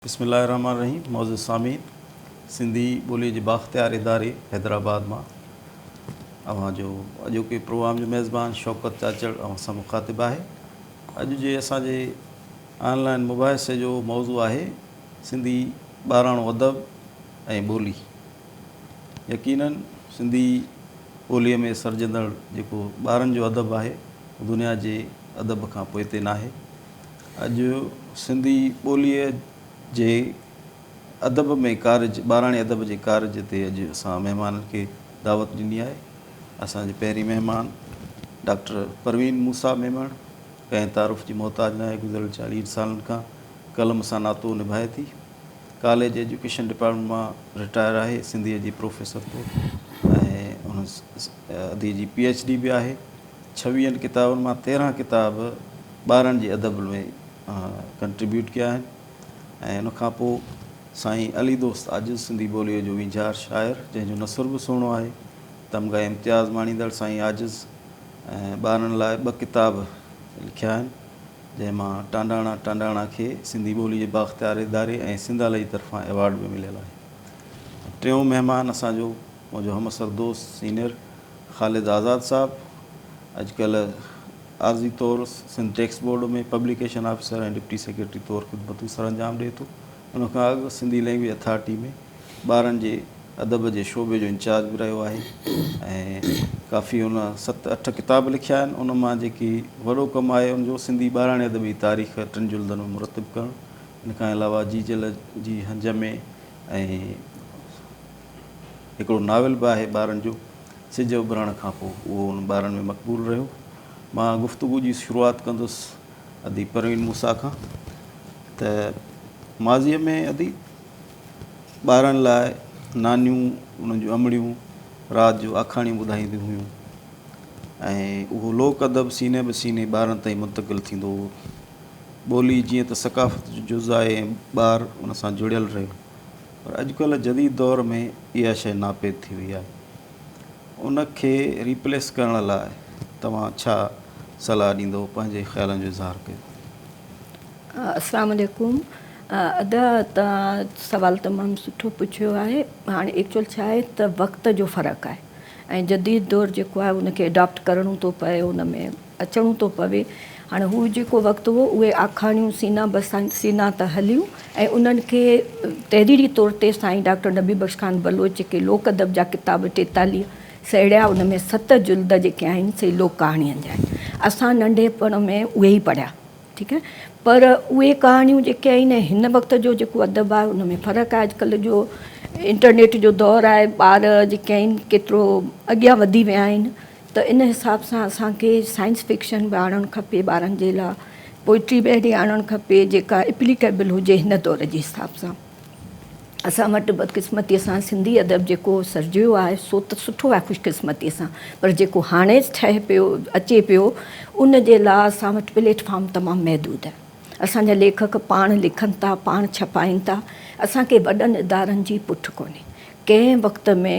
بسم الله الرحمٰن الرحيم معزز سامعين سنڌي ٻوليء جي بااختيار اداري حيدرآباد مان اوهان جو اڄوڪي پروگرام جو ميزبان شوڪت چاچڙ اوهان سان مخاطب آهي. اڄ جي اسان جي آن لائن مباحثي جو موضوع آهي سنڌي ٻاراڻو ادب ۽ ٻولي. يقينن سنڌي ٻوليء ۾ سرجندڙ جيڪو ٻارن جو ادب آهي اهو دنيا جي ادب کان پوئتي ناهي. اڄ سنڌي ٻوليء جي ادب ۾ ڪارج، ٻاراڻي ادب جي ڪارج تي اڄ اسان مهمانن کي دعوت ڏني آهي. اسان جي پهرين مهمان ڊاڪٽر پروين موسيٰ ميمڻ ڪنهن تعارف جي محتاج ناهي، گذريل چاليهن سالن کان قلم سان ناتو نڀائي ٿي. ڪاليج ايجوڪيشن ڊپارٽمينٽ مان رٽائر آهي، سنڌيء جي پروفيسر طور ۽ ان ادي جي پي ايڇ ڊي به آهي. ڇويهن ڪتابن مان 13 ڪتاب ٻارن جي ادب ۾ ڪنٽريبيوٽ ڪيا آهن ۽ ان کان پوء سائين علي دوست عاجز سنڌي ٻوليء جو وينجهار شاعر جنهن جو نثر به سهڻو آهي، تمغه امتياز ماڻيندڙ سائين عاجز ٻارن لاء ٻه ڪتاب لکيا آهن جنهن مان ٽانڊاڻا ٽانڊاڻا کي سنڌي ٻولي جي بااختيار اداري ۽ سنڌالاجي طرفان ايوارڊ به مليل آهي. ٽيون مهمان اسان جو منهنجو همعصر دوست سينئر خالد آزاد صاحب اڄڪلهه عارضي طور Sindh text board ۾ publication officer ۽ deputy secretary طور خدمتون سرانجام ڏئي ٿو. ان کان اڳ سنڌي لينگويج اٿارٽي ۾ ٻارن جي ادب جي شعبي جو انچارج به رهيو آهي ۽ ڪافي هن ست اٺ ڪتاب لکيا آهن. ان مان جيڪي وڏو ڪم آهي ان جو سنڌي ٻاراڻي ادب جي تاريخ ٽن جلدن ۾ مرتب ڪرڻ. ان کان علاوه جيجل جي هنج ۾ ۽ هڪڙو ناول به آهي ٻارن جو سج اڀرڻ کان پوء اهو انهن ٻارن ۾ مقبول رهيو. مان گفتگو جي شروعات ڪندس ادي پروين موسيٰ کان ته ماضيء ۾ ادي ٻارن لاء نانيون انهن جون امڙيون رات جو آکاڻيون ٻڌائينديون هيون ۽ اهو لوڪ ادب سيني به سيني ٻارن تائين منتقل ٿيندو هو. ٻولي جيئن ته ثقافت جو جز آهي ۽ ٻار ان سان جڙيل رهيو. پر اڄڪلهه جديد دور ۾ اها شيء ناپيد ٿي وئي آهي. ان کي ريپليس ڪرڻ لاء توهان ڇا صلاح ڏيندؤ؟ پنهنجي خيالن جو اظهار ڪيو. السلام عليڪم ادا توهان سوال تمام سٺو پڇيو آهي هاڻي ايڪچوئل ڇا آهي ته وقت جو فرق آهي ۽ جديد دور جيڪو آهي ان کي اڊاپٽ ڪرڻو ٿو پئي ان ۾ اچڻو ٿو پوي. هاڻي هو جيڪو وقت هو اهي آکاڻيون سينا بسينا ته هليون ۽ انهن کي تحريري طور تي سائين ڊاڪٽر نبي بخش خان بلوچ جيڪي لوڪ ادب جا ڪتاب 43 سهيڙيا ان ۾ ست جلد جيڪي آهن سي لوڪ ڪهاڻين جا آهن. اسان ننڍپڻ ۾ اهي ئي پڙهيا ٺيڪ آهي پر اهي ڪهاڻيون جيڪي آهن ۽ هن وقت جو جيڪو ادب آهي ان ۾ فرق آهي اڄڪلهه جو انٽرنيٽ جو دور آهي ٻار جيڪي آهن ڪيترو اڳيان وڌي ويا آهن ته ان حساب سان اسان کي سائنس فڪشن به آڻڻ کپي ٻارن جي لاء پوئٽري به اهڙي آڻڻ کپي جيڪا اپليڪيبل هجي هن دور جي حساب سان اسان وٽ بدقسمتي سان سنڌي ادب جيڪو سرجيو آهي سو ته سٺو آهي خوش قسمتي سان پر جيڪو هاڻي ٺهي پيو اچي پيو ان جي لاء اسان وٽ پليٽ فارم تمام محدود آهي اسان جا ليکڪ پاڻ لکن ٿا پاڻ ڇپائين ٿا اسان کي وڏن ادارن جي پٺ ڪونهي ڪنهن وقت ۾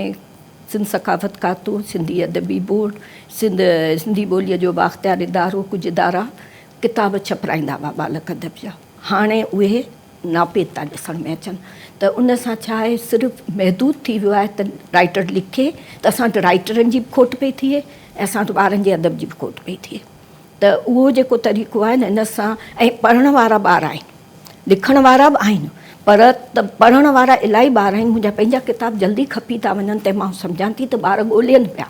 سنڌ ثقافت کاتو، سنڌي ادبي بورڊ، سنڌ سنڌي ٻوليء جو بااختيار ادارو، ڪجهه ادارا ڪتاب ڇپرائيندا هئا ٻالڪ ادب جا، هاڻي اهي ناپيد ٿا ڏسڻ ۾ اچن ته ان سان ڇا آهي صرف محدود ٿي ويو آهي ته رائيٽر لکي ته اسان وٽ رائيٽرن جي به کوٽ پئي ٿئي ۽ اسان وٽ ٻارن جي ادب جي به کوٽ پئي ٿئي ته اهو جيڪو طريقو آهي نه ان سان ۽ پڙهڻ وارا ٻار آهن لکڻ وارا به آهن پر ته پڙهڻ وارا الاهي ٻار آهن منهنجا پنهنجا ڪتاب جلدي کپي ٿا وڃن تنهن مان سمجهان ٿي ته ٻار ڳولين پيا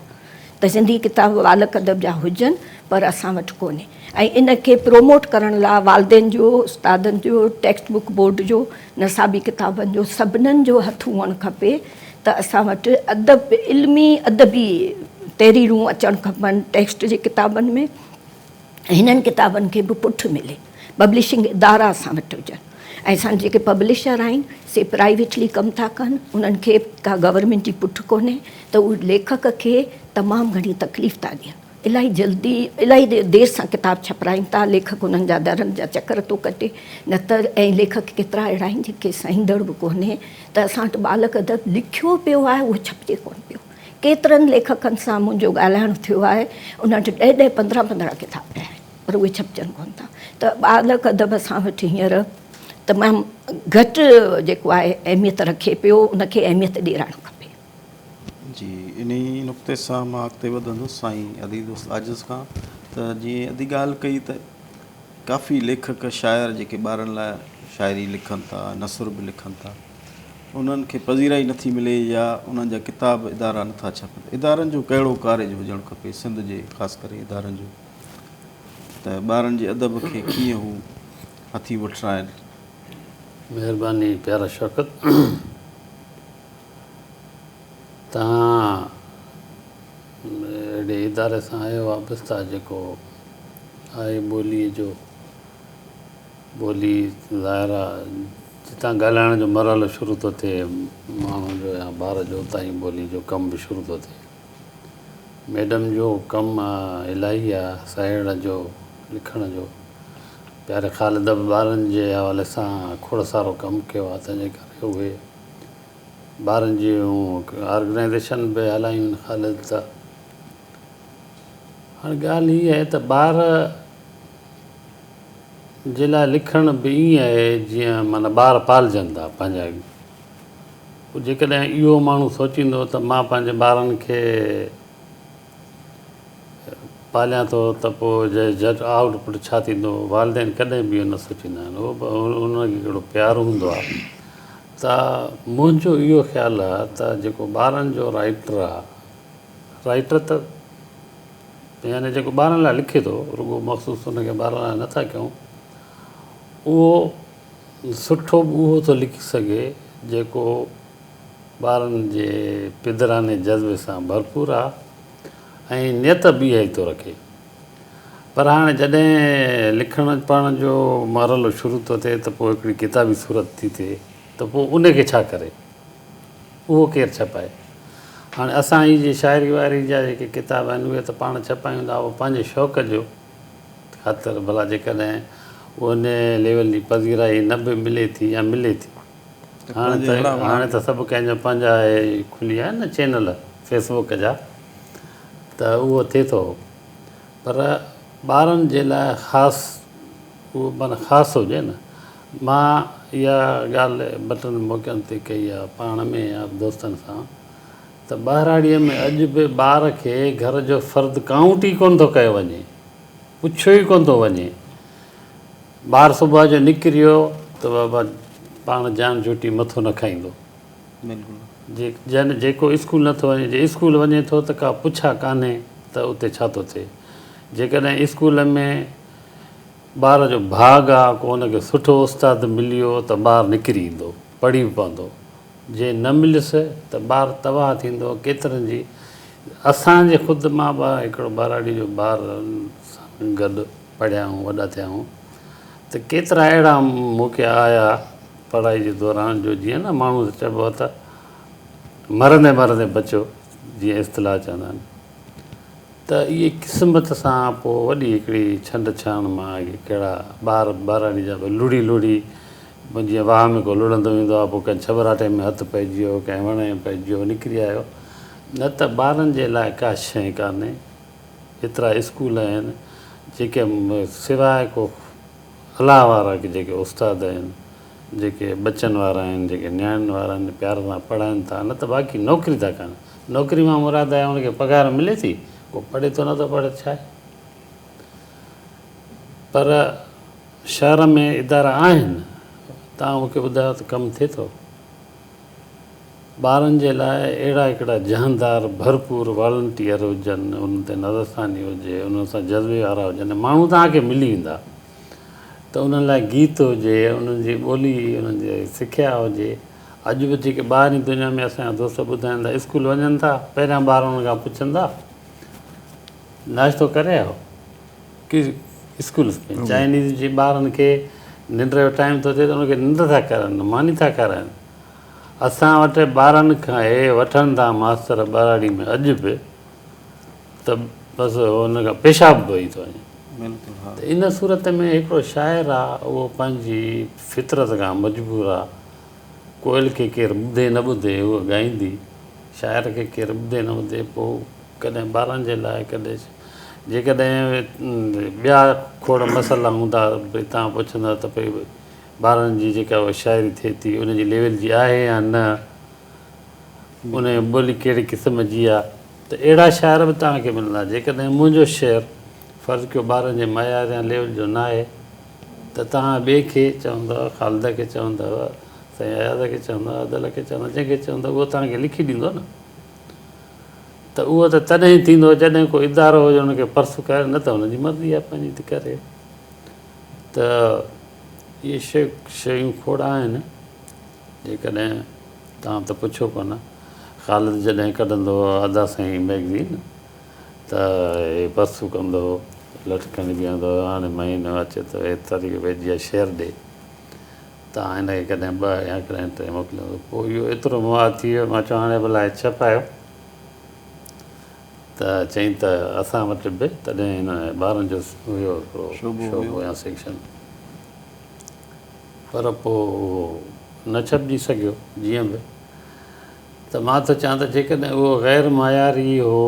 ته سنڌي ڪتاب ٻالڪ ادب جا هجن پر اسان وٽ ڪونهي ۽ ان کي پروموٽ ڪرڻ لاء والدين جو استادن جو ٽيڪسٽ بڪ بورڊ جو نصابي ڪتابن جو سڀنن جو هٿ هئڻ کپي ته اسان وٽ ادب علمي ادبي تحريرون اچڻ کپن ٽيڪسٽ جي ڪتابن ۾ هنن ڪتابن کي به پٺ ملي پبلشنگ ادارا اسان وٽ هجن ۽ اسان جيڪي پبلشر آهن سي پرائيويٽلي ڪم ٿا ڪن انهن کي ڪا گورنمينٽ جي پٺ ڪونهي ته اهي ليکڪ کي تمام گهڻي تڪليف ٿا ڏين الاهي جلدي الاهي دير سان ڪتاب ڇپرائين ٿا ليکڪ انهن جا درن جا چڪر ٿو ڪٽي نه ته ۽ ليکڪ ڪيترا اهڙا آهن جيڪي سهيندڙ به ڪونهي ته اسان وٽ ٻالڪ ادب لکيو پيو آهي اهو ڇپجي ڪونه پيو ڪيترن ليکڪن سان منهنجو ڳالهائڻ ٿيو آهي، انهن وٽ ڏهه ڏهه پندرهن پندرهن ڪتاب پيا آهن پر اهي ڇپجن ڪونه ٿا ته ٻالڪ ادب اسان وٽ هينئر تمام گهٽ جيڪو آهي اهميت رکي پيو ان کي اهميت ڏيارڻ کپي. جي انهي نقطي سان مان اڳتي وڌندس سائين ادي دوست عاجز کان ته جيئن ادي ڳالهه ڪئي ته ڪافي ليکڪ شاعر جيڪي ٻارن لاء شاعري لکن ٿا نثر به لکن ٿا انهن کي پذيرائي نٿي ملي يا انهن جا ڪتاب ادارا نٿا ڇپن ادارن جو ڪهڙو ڪارج هجڻ کپي سنڌ جي خاص ڪري ادارن جو ته ٻارن جي ادب کي ڪيئن هو هٿي وٺرائن. مهرباني پيارا شوڪت توهان اهڙي اداري سان آهيو وابسته جيڪو آهي ٻوليء جو ٻولي ظاهر آ جتان ڳالهائڻ جو مرحلو شروع ٿو ٿئي ماڻهو جو يا ٻار جو اتان ئي ٻولي جو ڪم به شروع ٿو ٿئي. ميڊم جو ڪم الاهي آ سهيڙڻ جو لکڻ جو. پياري خالد به ٻارن جي حوالي سان کوڙ سارو ڪم ڪيو آ تنهنجي ڪري اهي ٻارن جون آرگنائيزيشن به هلايون آهن خالد ته هاڻي ڳالهه هي آهي ته ٻار جي لاء لکڻ به ائين آهي جيئن معنيٰ ٻار پالجن ٿا پنهنجا پوء جيڪڏهن اهو ماڻهو سوچيندو ته مان پنهنجي ٻارن کي پاليان ٿو ته پوء جي آئوٽ پٽ ڇا ٿيندو والدين ڪڏهن به اهو نه سوچيندا آهن اهو به انهن کي هڪڙو پيار هوندو آهي ته منهنجو اهو خيال آهي ته جيڪو ٻارن جو رائيٽر آهي رائيٽر ته يعني جيڪو ٻارن لاء لکي ٿو رڳو مخصوص ان کي ٻارن لاء نٿا ڪيون اهو سٺو به اهو ٿو لکي سگهي جيڪو ٻارن جي پدراني جذبي سان ڀرپور آ ۽ نيت به اها ئي ٿو رکي. پر هاڻي جڏهن لکڻ پڙهڻ جو مرحلو شروع ٿو ٿئي ته پوء هڪڙي ڪتابي صورت ٿي ٿئي ته پوء ان کي ڇا ڪري؟ اهو ڪير ڇپائي؟ هاڻي اسان هي جي شاعري وائري جا جيڪي ڪتاب آهن اهي ته پاڻ ڇپايون ٿا اهو پنهنجي شوق جو خاطر ڀلا جيڪڏهن ان ليول جي پذيرائي نه به ملي ٿي يا ملي ٿي هاڻي ته هاڻي ته سڀ ڪنهن جا پنهنجا اهي کلي ويا آهن نه چينل فيس بڪ جا ته اهو ٿئي ٿو پر ٻارن جي لاء خاص اهو معنيٰ خاص هجي نه مان اها ڳالهه ٻه ٽن موقعن تي ڪئي آهي پاڻ ۾ يا دوستن سان ته ٻهراڙيء ۾ اڄ به ٻار کي گهر جو فرد ڪائونٽ ئي ڪونه ٿو ڪيو وڃي، پڇيو ئي ڪونه ٿو وڃي. ٻار صبح جو نڪري ويو ته بابا پاڻ جان جوٽي مٿو نه کائيندو. جي جيڪو اسڪول نه ٿو وڃي، جي اسڪول وڃي ٿو ته ڪا پڇا ڪانهي ته اتي ڇا ٿو ٿئي. جيڪڏهن اسڪول ۾ ٻار جو ڀاڳ آ ڪو ان کي سٺو استاد ملي ويو ته ٻار نڪري ايندو، پڙهي به پوندو. جي نه مليس ته ٻار تباهه ٿيندو ڪيترن جي اسان جي خود مان به هڪڙو ٻهراڙي جو ٻار سان گڏ پڙهيا آهيون وڏا ٿيا آهيون ته ڪيترا اهڙا موقعا آيا پڙهائي جي دوران جو جيئن نه ماڻهو چئبو آهي ته مرندي مرندي بچيو جيئن اصطلاح چوندا آهن ته اهي قسمت سان پوء وڏي هڪڙي ڇنڊ ڇاڻ مان اهي ڪهڙا ٻار ٻهراڙي جا به لڙهي لڙهي جيئن واهه ۾ ڪو لڙهندو ويندو آهي پوء ڪنهن ڇٻراٽي ۾ هٿ پئجي ويو ڪنهن وڻ ۾ پئجي ويو نڪري آيو نه ته ٻارن جي لاء ڪا شيء ڪانهي ايترا اسڪول آهن جيڪي سواء ڪو الله وارا جيڪي استاد آهن جيڪي ٻچن وارا آهن جيڪي نياڻين وارا آهن پيار سان پڙهائن ٿا نه ته باقي نوڪري ٿا ڪن نوڪري مان مراد آهي ان کي پگهار ملي ٿي ڪو پڙهي ٿو نٿو پڙهي ڇا آهي پر شهر ۾ ادارا آهن توهان مون کي ٻڌايو ته ڪم ٿئي ٿو ٻارن جي لاء اهڙا هڪڙا جهاندار ڀرپور والنٽيئر هجن انهن تي نظرثاني هجي انهن سان جذبي وارا هجن ماڻهو توهان کي ملي ويندا ته انهن لاء گيت هجي انهن جي ٻولي انهن جي سکيا هجي اڄ به جيڪي ٻاهرين دنيا ۾ اسان جا دوست ٻڌائين ٿا اسڪول وڃن ٿا پهريان ٻار انهن کان پڇن ٿا ناشتو ڪري آيو ڪي اسڪول ۾ چائنيز جي ٻارن کي ننڊ جو ٽائيم ٿو ٿئي ته انهن کي ننڊ ٿا ڪرائن ماني ٿا کارائن اسان وٽ ٻارن کان اهي وٺن ٿا ماستر ٻهراڙي ۾ اڄ به ته بس ان کان پيشاب به وهي ٿو وڃي ته ان صورت ۾ هڪڙو شاعر آ اهو پنهنجي فطرت کان مجبور آ ڪوئل کي ڪير ٻڌي نه ٻڌي هوء ڳائيندي شاعر کي ڪير ٻڌي نه ٻڌي پوء ڪڏهن ٻارن جي لاء ڪڏهن جيڪڏهن ٻيا کوڙ مسئلا هوندا ڀئي توهان پڇندا ته ڀئي ٻارن جي جيڪا شاعري ٿئي ٿي ان جي ليول جي آهي يا نه، ان جي ٻولي ڪهڙي قسم جي آهي ته اهڙا شاعر به توهان کي ملندا. جيڪڏهن منهنجو شعر فرض ڪيو ٻارن جي معيار يا ليول جو ناهي ته توهان ٻئي کي چوندؤ، خالد کي چوندؤ، سائين اياز کي چوندؤ، ادل کي چوندؤ، جنهن کي چوندؤ اهو توهان کي لکي ڏيندو نه. ته اهو ته تڏهن ٿيندو جڏهن ڪو ادارو هجي ان کي پرس ڪري نه ته هن جي مرضي آهي پنهنجي ته ڪري. ته اهي شيون کوڙ آهن جيڪڏهن توهان ته پڇو ڪونه خالد جڏهن ڪڍندو هو ادا سائين مئگزين ته هي پرسو ڪندو هو لٺ کڻي بيهندو هو هاڻي مهينو اچي ٿو هي تاريخ ويجهي آهي شعر ڏي توهان هن کي ڪڏهن ٻه يا ڪڏهن ٽي موڪليندو پوء اهو ايترو مواد ٿي ويو مان چيو هاڻي ڀلا هي ڇپايو ته چيائين ته اسان وٽ به تڏهن هن ٻارن جو هيو هڪڙو شعبو يا سيڪشن پر پوء اهو نه ڇپجي سگهيو جيئن به ته مان ٿو چوان ته جيڪڏهن اهو غير معياري هو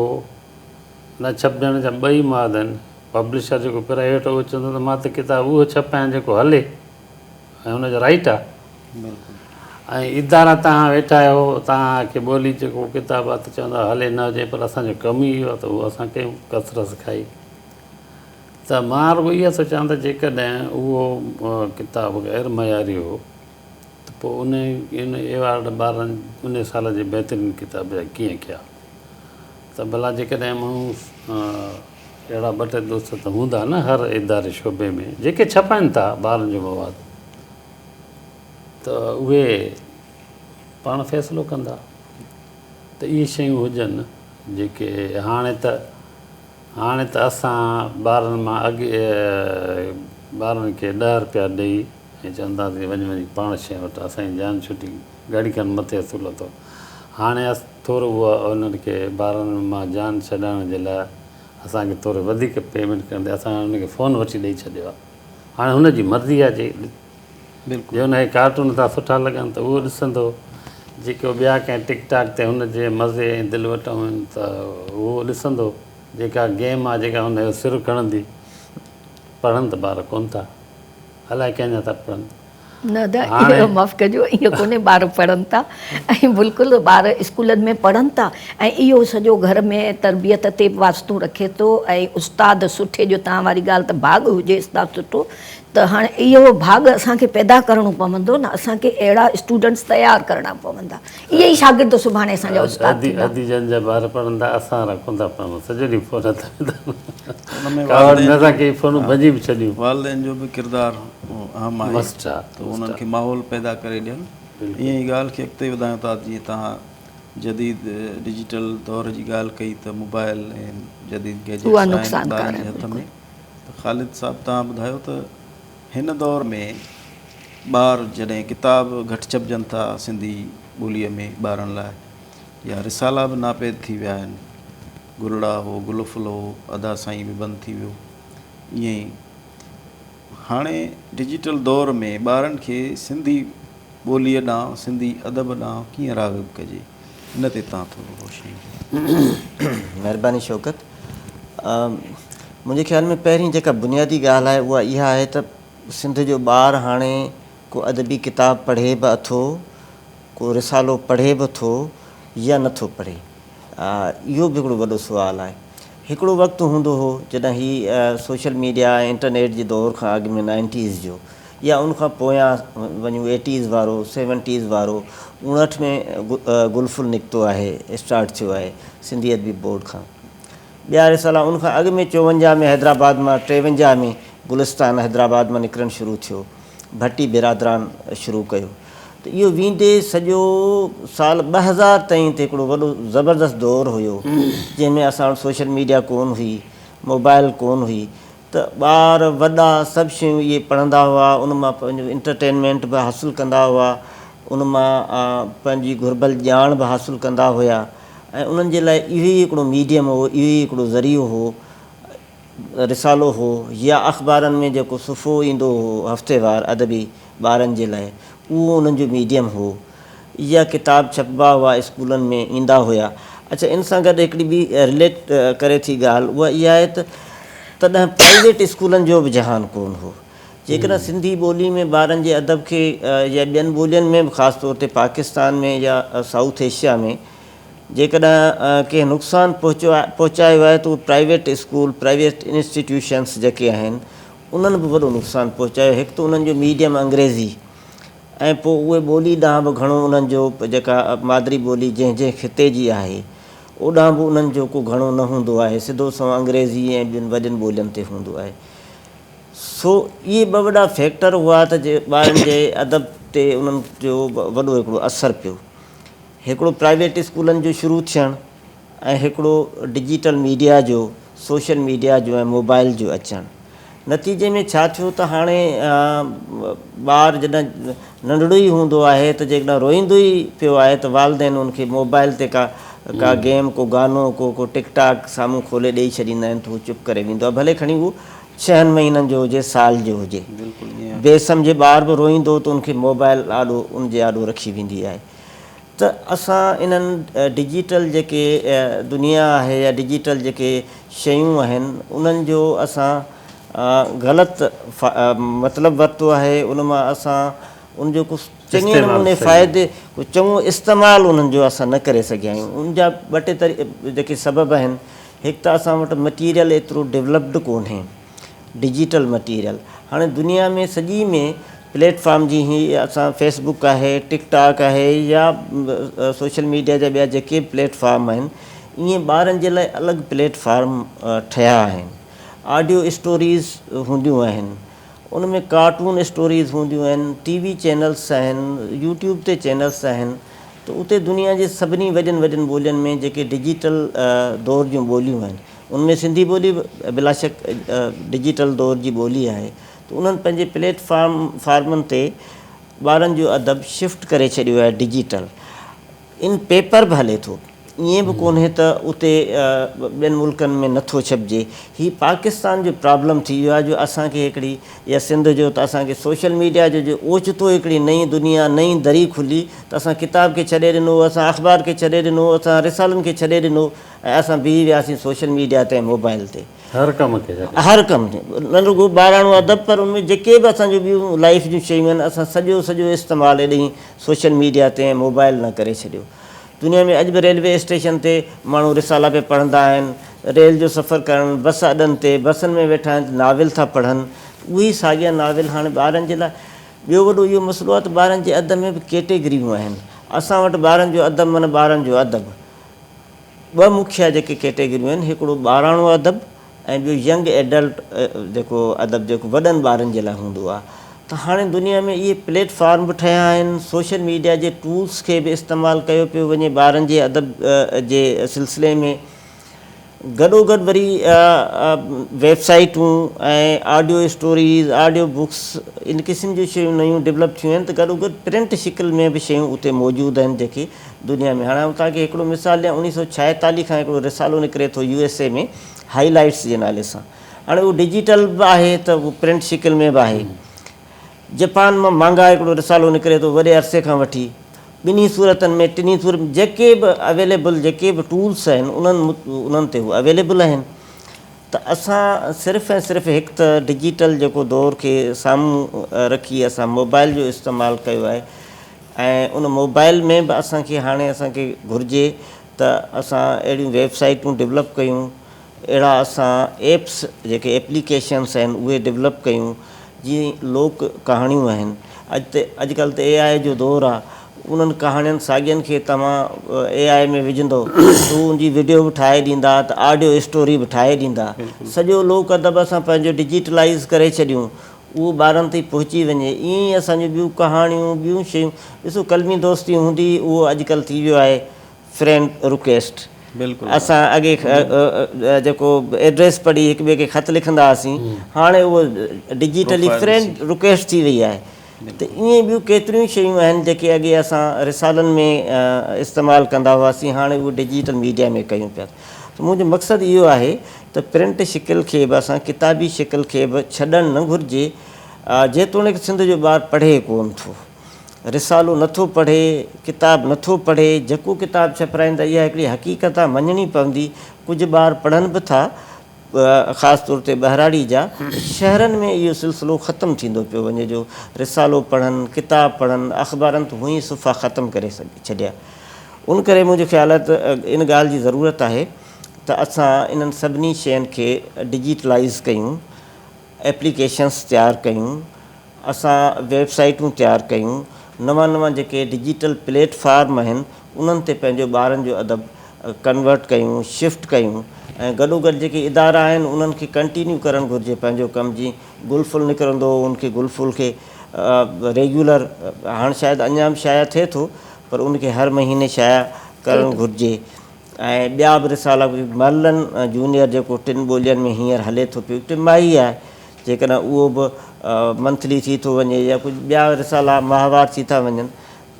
نه ڇپجڻ جا ٻئي مواد آهن پبلشر جيڪو پرائيويٽ اهو چوندو ته مان ته ڪتاب اهو ڇپايان جيڪو هلي ۽ ان جو رائيٽ آ ۽ ادارا تهان ويٺا آهيو تهان کي ٻولي جيڪو ڪتاب آ ته چوندا هلي نه هجي پر اسان جو ڪم ئي اهو آ ته اهو اسان ڪيون ڪسرت کائي ته مان رڳو اها ٿو چوان ته جيڪڏهن اهو ڪتاب غير معياري هو ته پوء ان ان ايوارڊ ٻارن ان سال جي بهترين ڪتاب جا ڪيئن ڪيا ته ڀلا جيڪڏهن ماڻهو اهڙا ٻه ٽي دوست ته هوندا نه هر اداري شعبي ۾ جيڪي ڇپائن ٿا ٻارن جو مواد ته اهي پاڻ فيصلو ڪندا ته اهي شيون هجن جيڪي هاڻي ته هاڻي ته اسان ٻارن مان اڳ ٻارن کي ڏهه رپيا ڏئي ۽ چونداسين وڃ وڃي پاڻ شيء وٺ اسان جي جان ڇٽي گهڙي کن مٿي اصول اٿو هاڻي ٿورو اهو انهن کي ٻارن مان جان ڇڏائڻ جي لاء اسان کي ٿورو وڌيڪ پيمينٽ ڪرڻ تي اسان هن کي فون وٺي ڏئي ڇڏيو آهي هاڻي هن جي مرضي آهي جي جي هن کي ڪارٽون ٿا سٺا لڳن ته اهو ڏسندو جيڪو ٻيا ڪنهن ٽڪ ٽاڪ تي هن جي مزي ۽ دل وٽ آهن ته اهو ڏسندو جيڪا گيم آهي جيڪا هن جو سر کڻندي پڙهن ته ٻار ڪونه ٿا الائي ڪنهن جا ٿا پڙهن. نه ادا اهو معاف ڪجو ائين ڪونهي ٻار پڙهن ٿا ۽ بلڪل ٻار اسڪولن ۾ پڙهن ٿا ۽ اهو سڄو گهر ۾ تربيت تي به واسطو رکي ٿو ۽ استاد سٺي جو توهان واري ڳالهه ته ڀاڳ هجي استاد سٺو ته هاڻي اهو ڀاڳ اسان کي پيدا ڪرڻو پوندو نه اسان کي اهڙا اسٽوڊنٽس تيار ڪرڻا پوندا اهي ئي شاگرد سڀاڻي اسان جا استاد ٿيندا. ادي جن جا ٻار پڙهن ٿا اسان وارا ڪونه ٿا پڙهن سڄو ڏينهن فون هٿ ۾ اٿن ڪاوڙ ۾ اسان ڪيئي فونون ڀڃي به ڇڏيون. والدين جو به ڪردار اهم آهي ته انهن کي ماحول پيدا ڪري ڏين. ائين ئي ڳالهه کي اڳتي وڌايون ٿا جيئن توهان جديد ڊجيٽل دور جي ڳالهه ڪئي ته موبائل ۽ جديد گيجيٽس آهن ٻارن جي هٿ ۾ ته خالد صاحب توهان ٻڌايو ته هن دور ۾ ٻار جڏهن ڪتاب گهٽ ڇپجن ٿا سنڌي ٻوليء ۾ ٻارن لاء يا رسالا به ناپيد ٿي ويا آهن گلڙا هو گل ڦل هو ادا سائين به بند ٿي ويو ائين ئي هاڻي ڊجيٽل دور ۾ ٻارن کي سنڌي ٻوليء ڏانهن سنڌي ادب ڏانهن ڪيئن راغب ڪجي ان تي توهان ٿورو روشني وجهو. مهرباني شوڪت. منهنجي خيال ۾ پهرين جيڪا بنيادي ڳالهه آهي اها اها آهي ته سنڌ جو ٻار هاڻي ڪو ادبي ڪتاب پڙهي به اٿو، ڪو رسالو پڙهي به ٿو يا نه ٿو پڙهي؟ اهو به هڪڙو وڏو سوال آهي. هڪڙو وقت هوندو هو جڏهن هي سوشل ميڊيا ۽ انٽرنيٽ جي دور کان اڳ ۾ نائنٽيز جو يا ان کان پويان وڃون ايٽيز وارو سيونٽيز وارو اوڻهٺ ۾ گل ڦل نڪتو آهي اسٽارٽ ٿيو آهي سنڌي ادبي بورڊ کان. ٻيا رسالا ان کان اڳ ۾ چوونجاهه ۾ حيدرآباد مان ٽيونجاهه ۾ گلستان حيدرآباد مان نڪرڻ شروع ٿيو. ڀٽي برادران شروع ڪيو ته اهو ويندي سڄو سال 2000 تائين ته هڪڙو وڏو زبردست دور هيو جنهن ۾ اسان وٽ سوشل ميڊيا ڪون هئي موبائل ڪون هئي ته ٻار وڏا سڀ شيون اهي پڙهندا هئا ان مان پنهنجو انٽرٽينمينٽ به حاصل ڪندا هئا ان مان پنهنجي گهربل ڄاڻ به حاصل ڪندا هيا ۽ انهن جي لاء اهو ئي هڪڙو ميڊيم هو، اهو ئي هڪڙو ذريعو هو، رسالو هو يا اخبارن ۾ جيڪو صفحو ايندو هو هفتيوار ادبي ٻارن جي لاء اهو انهن جو ميڊيم هو يا ڪتاب ڇپبا هئا اسڪولن ۾ ايندا هيا. اڇا ان سان گڏ هڪڙي ٻي رليٽ ڪري ٿي ڳالهه اها اها آهي ته تڏهن پرائيويٽ اسڪولن جو به جهان ڪونه هو. جيڪڏهن سنڌي ٻولي ۾ ٻارن جي ادب کي يا ٻين ٻولين ۾ به خاص طور تي پاڪستان ۾ يا سائوٿ ايشيا ۾ جيڪڏهن ڪنهن نقصان پهچو پهچايو آهي ته اهو پرائيويٽ اسڪول پرائيويٽ انسٽيٽيوشنس جيڪي آهن انهن به وڏو نقصان پهچايو هڪ ته انهن جو ميڊيم انگريزي ۽ پوء اهي ٻولي ڏانهن به گهڻو انهن جو جيڪا مادري ٻولي جنهن جنهن خطي جي آهي اوڏانهن به انهن جو ڪو گهڻو نه هوندو آهي سڌو سنئون انگريزي ۽ ٻين وڏين ٻولين تي هوندو آهي سو اهي ٻه وڏا فيڪٽر هئا ته جي ٻارن جي ادب تي انهن جو وڏو هڪڙو اثر پيو. هڪڙو پرائيويٽ اسڪولن جو شروع ٿيڻ ۽ هڪڙو ڊجيٽل ميڊيا جو، سوشل ميڊيا جو ۽ موبائل جو اچڻ. نتيجي ۾ ڇا ٿيو ته هاڻي ٻار جڏهن ننڍڙو ئي هوندو آهي ته جيڪڏهن روئيندو ئي پيو آهي ته والدين ان کي موبائل تي ڪا ڪا گيم، ڪو گانو، ڪو ڪو ٽڪ ٽاڪ سامهون کولي ڏيئي ڇڏيندا آهن ته هو چپ ڪري ويندو آهي ڀلي کڻي اهو ڇهن مهينن جو هجي سال جو هجي بي سمجهي ٻار به روئيندو ته ان کي موبائل آڏو ان جي آڏو رکي ويندي آهي ته اسان انهن ڊجيٽل جيڪي دنيا آهي يا ڊجيٽل جيڪي شيون آهن انهن جو اسان غلط مطلب ورتو آهي ان مان اسان ان جو ڪو چڱي نموني فائدي ڪو چڱو استعمال انهن جو اسان نه ڪري سگهيا آهيون ان جا ٻه ٽي جيڪي سبب آهن هڪ ته اسان وٽ مٽيريل ايترو ڊولپڊ ڪونهي ڊجيٽل مٽيريل هاڻي دنيا ۾ سڄي ۾ پليٽ فارم جي هي اسان فيس بڪ آهي ٽڪ ٽاڪ آهي يا سوشل ميڊيا جا ٻيا جيڪي به پليٽ فارم آهن ائين ٻارن جي لاء الڳ پليٽ فارم ٺهيا آهن آڊيو اسٽوريز هونديون آهن ان ۾ ڪارٽون اسٽوريز هونديون آهن ٽي وي چينلس آهن يوٽيوب تي چينلس آهن ته اتي دنيا جي سڀني وڏين وڏين ٻولين ۾ جيڪي ڊجيٽل دور جون ٻوليون آهن ان ۾ سنڌي ٻولي به بلاشڪ ڊجيٽل دور جي ٻولي آهي ته انهن پنهنجي پليٽ فارم فارمن تي ٻارن جو ادب شفٽ ڪري ڇڏيو آهي ڊجيٽل ان پيپر به هلي ٿو ائين به ڪونهي ته اتي ٻين ملڪن ۾ نٿو ڇپجي. هي پاڪستان جو پرابلم ٿي ويو آهي جو اسان کي هڪڙي يا سنڌ جو ته اسان کي سوشل ميڊيا جو جو اوچتو هڪڙي نئين دنيا نئين دري کلي ته اسان ڪتاب کي ڇڏي ڏنو اسان اخبار کي ڇڏي ڏنو اسان رسالن کي ڇڏي ڏنو ۽ اسان بيهي وياسين سوشل ميڊيا تي ۽ موبائل تي. هر ڪم کي ڇڏي. هر ڪم نه رڳو ٻاراڻو ادب پر ان ۾ جيڪي به اسان جون ٻيون لائيف جون شيون آهن اسان سڄو سڄو استعمال ايڏهين سوشل ميڊيا تي ۽ موبائل نه ڪري ڇڏيو. دنيا ۾ اڄ به ريلوي اسٽيشن تي ماڻهو رسالا پيا پڙهندا آهن، ريل جو سفر ڪرڻ، بس اڏن تي، بسن ۾ ويٺا آهن ته ناول ٿا پڙهن. اهي ئي ساڳيا ناول هاڻي ٻارن جي لاء. ٻيو وڏو اهو مسئلو آهي ته ٻارن جي ادب ۾ به ڪيٽيگريون آهن. اسان وٽ ٻارن جو ادب معنيٰ ٻارن جو ادب. ٻه مکيه جيڪي ڪيٽيگريون آهن، هڪڙو ٻاراڻو ادب ۽ ٻيو ينگ ايڊلٽ جيڪو ادب جيڪو وڏن ٻارن جي لاء هوندو آهي ته هاڻي دنيا ۾ اهي پليٽ فارم به ٺهيا آهن سوشل ميڊيا جي ٽولس کي به استعمال ڪيو پيو وڃي ٻارن جي ادب جي سلسلي ۾ گڏوگڏ وري ويب سائيٽون ۽ آڊيو اسٽوريز آڊيو بڪس ان قسم جون شيون نيون ڊولپ ٿيون آهن ته گڏوگڏ پرنٽ شڪل ۾ به شيون اتي موجود آهن جيڪي دنيا ۾ هاڻي آئون توهان کي هڪڙو مثال ڏيان اوڻيهه سؤ ڇائيتاليهه کان هڪڙو رسالو نڪري ٿو يو ايس اي ۾ هائي لائيٽس جي نالي سان هاڻي اهو ڊجيٽل به آهي ته اهو پرنٽ شڪل ۾ به آهي جپان مان مانگا هڪڙو رسالو نڪري ٿو وڏي عرصي کان وٺي ٻنهي صورتن ۾ ٽنهي صورت جيڪي به اويليبل جيڪي به ٽولس آهن انهن انهن تي هو اويليبل آهن ته اسان صرف ۽ صرف هڪ ته ڊجيٽل جيڪو دور کي سامهون رکي اسان موبائل جو استعمال ڪيو آهي ۽ ان موبائل ۾ به اسان کي هاڻي اسان کي گهرجي ته اسان اهڙيون ويب سائيٽون ڊولپ ڪيون اهڙا اسان ايپس جيڪي ايپليڪيشنس آهن اهي ڊولپ ڪيون جيئن لوڪ ڪهاڻيون آهن اڄ ته اڄڪلهه ته اي آء جو دور آهي انهن ڪهاڻين ساڳين کي توهان اي آء ۾ وجهندو ته هو ان جي وڊيو به ٺاهي ڏيندا ته آڊيو اسٽوري به ٺاهي ڏيندا سڄو لوڪ ادب اسان پنهنجو ڊجيٽلائيز ڪري ڇڏيون اهو ٻارن تائين پهچي وڃي. ائين ئي اسان جون ٻيون ڪهاڻيون، ٻيون شيون، ڏسو قلمي دوستي هوندي هئي، اهو اڄڪلهه ٿي ويو آهي فرينڊ رڪويسٽ. اسان اڳي جيڪو ايڊريس پڙهي هڪ ٻئي کي خط لکندا هئاسين، هاڻي اهو ڊجيٽلي فرينڊ رڪويسٽ ٿي وئي آهي. ته ائين ٻيون ڪيتريون شيون آهن جيڪي اڳي اسان رسالن ۾ استعمال ڪندا هئاسين، هاڻي اهو ڊجيٽل ميڊيا ۾ ڪيون پيا. ته منهنجو مقصد اهو آهي ته پرنٽ شڪل کي به اسان ڪتابي شڪل کي به ڇڏڻ نه گهرجي. جيتوڻيڪ سنڌ جو ٻار پڙهي ڪونه ٿو، رسالو نه ٿو پڙهي، ڪتاب نه ٿو پڙهي، جيڪو ڪتاب ڇپرائين ٿا اها هڪڙي حقيقت آهي مڃڻي پوندي، ڪجهه ٻار پڙهن به ٿا خاص طور تي ٻهراڙي جا، شهرن ۾ اهو سلسلو ختم ٿيندو پيو وڃي جو رسالو پڙهن، ڪتاب پڙهن، اخبارن ته هونئن ئي صفا ختم ڪري ڇڏيا. ان ڪري منهنجو خيال آهي ته ان ڳالهه جي ضرورت آهي ته اسان انهن سڀني شين کي ڊجيٽلائيز ڪيون، ايپليڪيشنس تيار ڪيون، اسان ويب سائيٽون تيار ڪيون، نوان نوان جيڪي ڊجيٽل پليٽ فارم آهن انهن تي پنهنجو ٻارن جو ادب ڪنورٽ ڪيون، شفٽ ڪيون ۽ گڏوگڏ جيڪي ادارا آهن انهن کي ڪنٽينيو ڪرڻ گهرجي پنهنجو ڪم جيئن گل ڦل نڪرندو هو ان کي گل ڦل کي ريگيولر هاڻ شايد اڃا به شايع ٿئي ٿو پر ان کي هر مهيني شايع ڪرڻ گهرجي ۽ ٻيا به رسالا مرلن جونيئر جيڪو ٽن ٻولين ۾ هينئر هلي ٿو پيو ٽماهي آهي جيڪڏهن اهو به منٿلي ٿي ٿو وڃي يا ڪجهه ٻيا رسالا ماهوار ٿي ٿا وڃن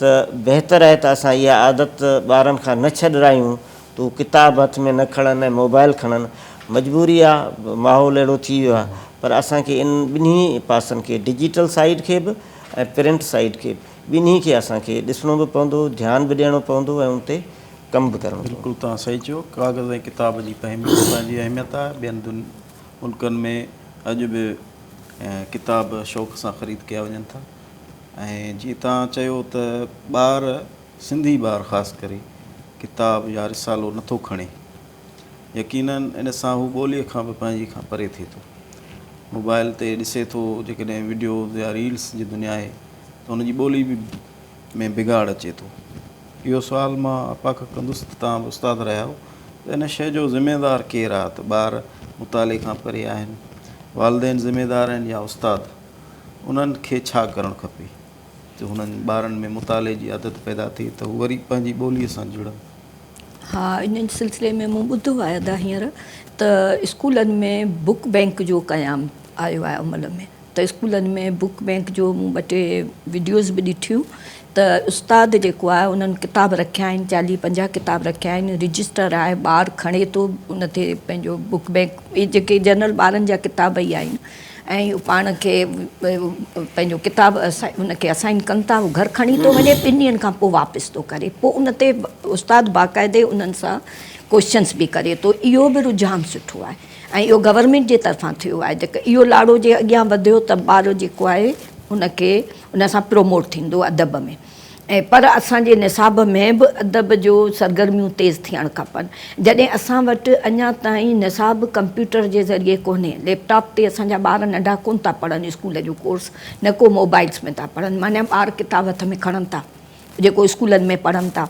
ته بهتر آهي ته اسان اها عادت ٻارن کان نه ڇڏرايون ته هو ڪتاب هٿ ۾ نه کڻن ۽ موبائل کڻن. مجبوري آ، ماحول اهڙو ٿي ويو آ پر اسان کي ان ٻنهي پاسن کي ڊجيٽل سائيڊ کي به ۽ پرنٽ سائيڊ کي به ٻنهي کي اسان کي ڏسڻو به پوندو، ڌيان به ڏيڻو پوندو ۽ ان تي ڪم به ڪرڻو پوندو. بلڪل توهان صحيح چيو، ڪاغذ ۽ ڪتاب جي پنهنجي اهميت آهي، ٻين ملڪن ۾ اڄ به ڪتاب شوق سان خريد ڪيا وڃن ٿا ۽ جيئن توهان چيو ته ٻار سنڌي ٻار خاص ڪري ڪتاب يا رسالو نٿو کڻي يقينن ان سان هو ٻوليء کان به پنهنجي کان پري ٿئي ٿو موبائل تي ڏسي ٿو جيڪڏهن وڊيوز يا ريلس جي دنيا آهي ته هن جي ٻولي به ۾ بگاڙ اچي ٿو. اهو سوال مان آپا کان ڪندس ته توهان به استاد رهيا آهيو ته ان شيء جو ذميوار ڪير آهي ته ٻار مطالعي کان پري آهن، والدين ذميوار آهن يا استاد؟ انهن کي ڇا ڪرڻ کپي ته هنن ٻارن ۾ مطالعي جي عادت پيدا ٿئي ته هو وري پنهنجي ٻوليء سان جڙن؟ ها ان سلسلي ۾ مون ٻڌو آهي ادا هينئر ته اسڪولن ۾ بڪ بئنڪ جو قيام آيو آهي عمل ۾ ته اسڪولن ۾ بڪ بئنڪ جو مون ٻه ٽي وڊيوز به ڏٺيون ته استاد جيڪو آهي انهن ڪتاب رکيا آهن چاليهه پنجاهه ڪتاب رکيا آهن رجسٽر آهي ٻار کڻي ٿو ان تي پنهنجو بڪ بئنڪ اهي جيڪي جنرل ٻارن جا ڪتاب ئي آهن ۽ پاڻ کي پنهنجو ڪتاب ان کي اسائن ڪن ٿا هو گهر کڻي ٿو وڃي ٻن ڏينهن کان پوء واپس ٿو ڪري پوء ان تي استاد باقاعدي انهن سان ڪوشچنس به ڪري ٿو اهو به رجحان سٺو آهي ۽ اهو گورنمينٽ جي طرفان ٿيو آهي جيڪو اهو لاڙو جي اڳيان وڌيو ته ٻار جيڪو آهي ان کي ان سان پروموٽ ٿيندو ادب ۾ ۽ پر اسان جي نصاب ۾ به ادب جو سرگرميون تيز ٿيڻ کپن جڏهن اسان وٽ اڃا تائين نصاب ڪمپيوٽر جي ذريعي ڪونهي ليپ ٽاپ تي اسان جا ٻار ننڍا ڪونه ٿا پڙهن اسڪول جو ڪورس نه ڪو موبائلس ۾ ٿا پڙهن معنيٰ ٻار ڪتاب هٿ ۾ کڻن ٿا جيڪو اسڪولن ۾ پڙهن ٿا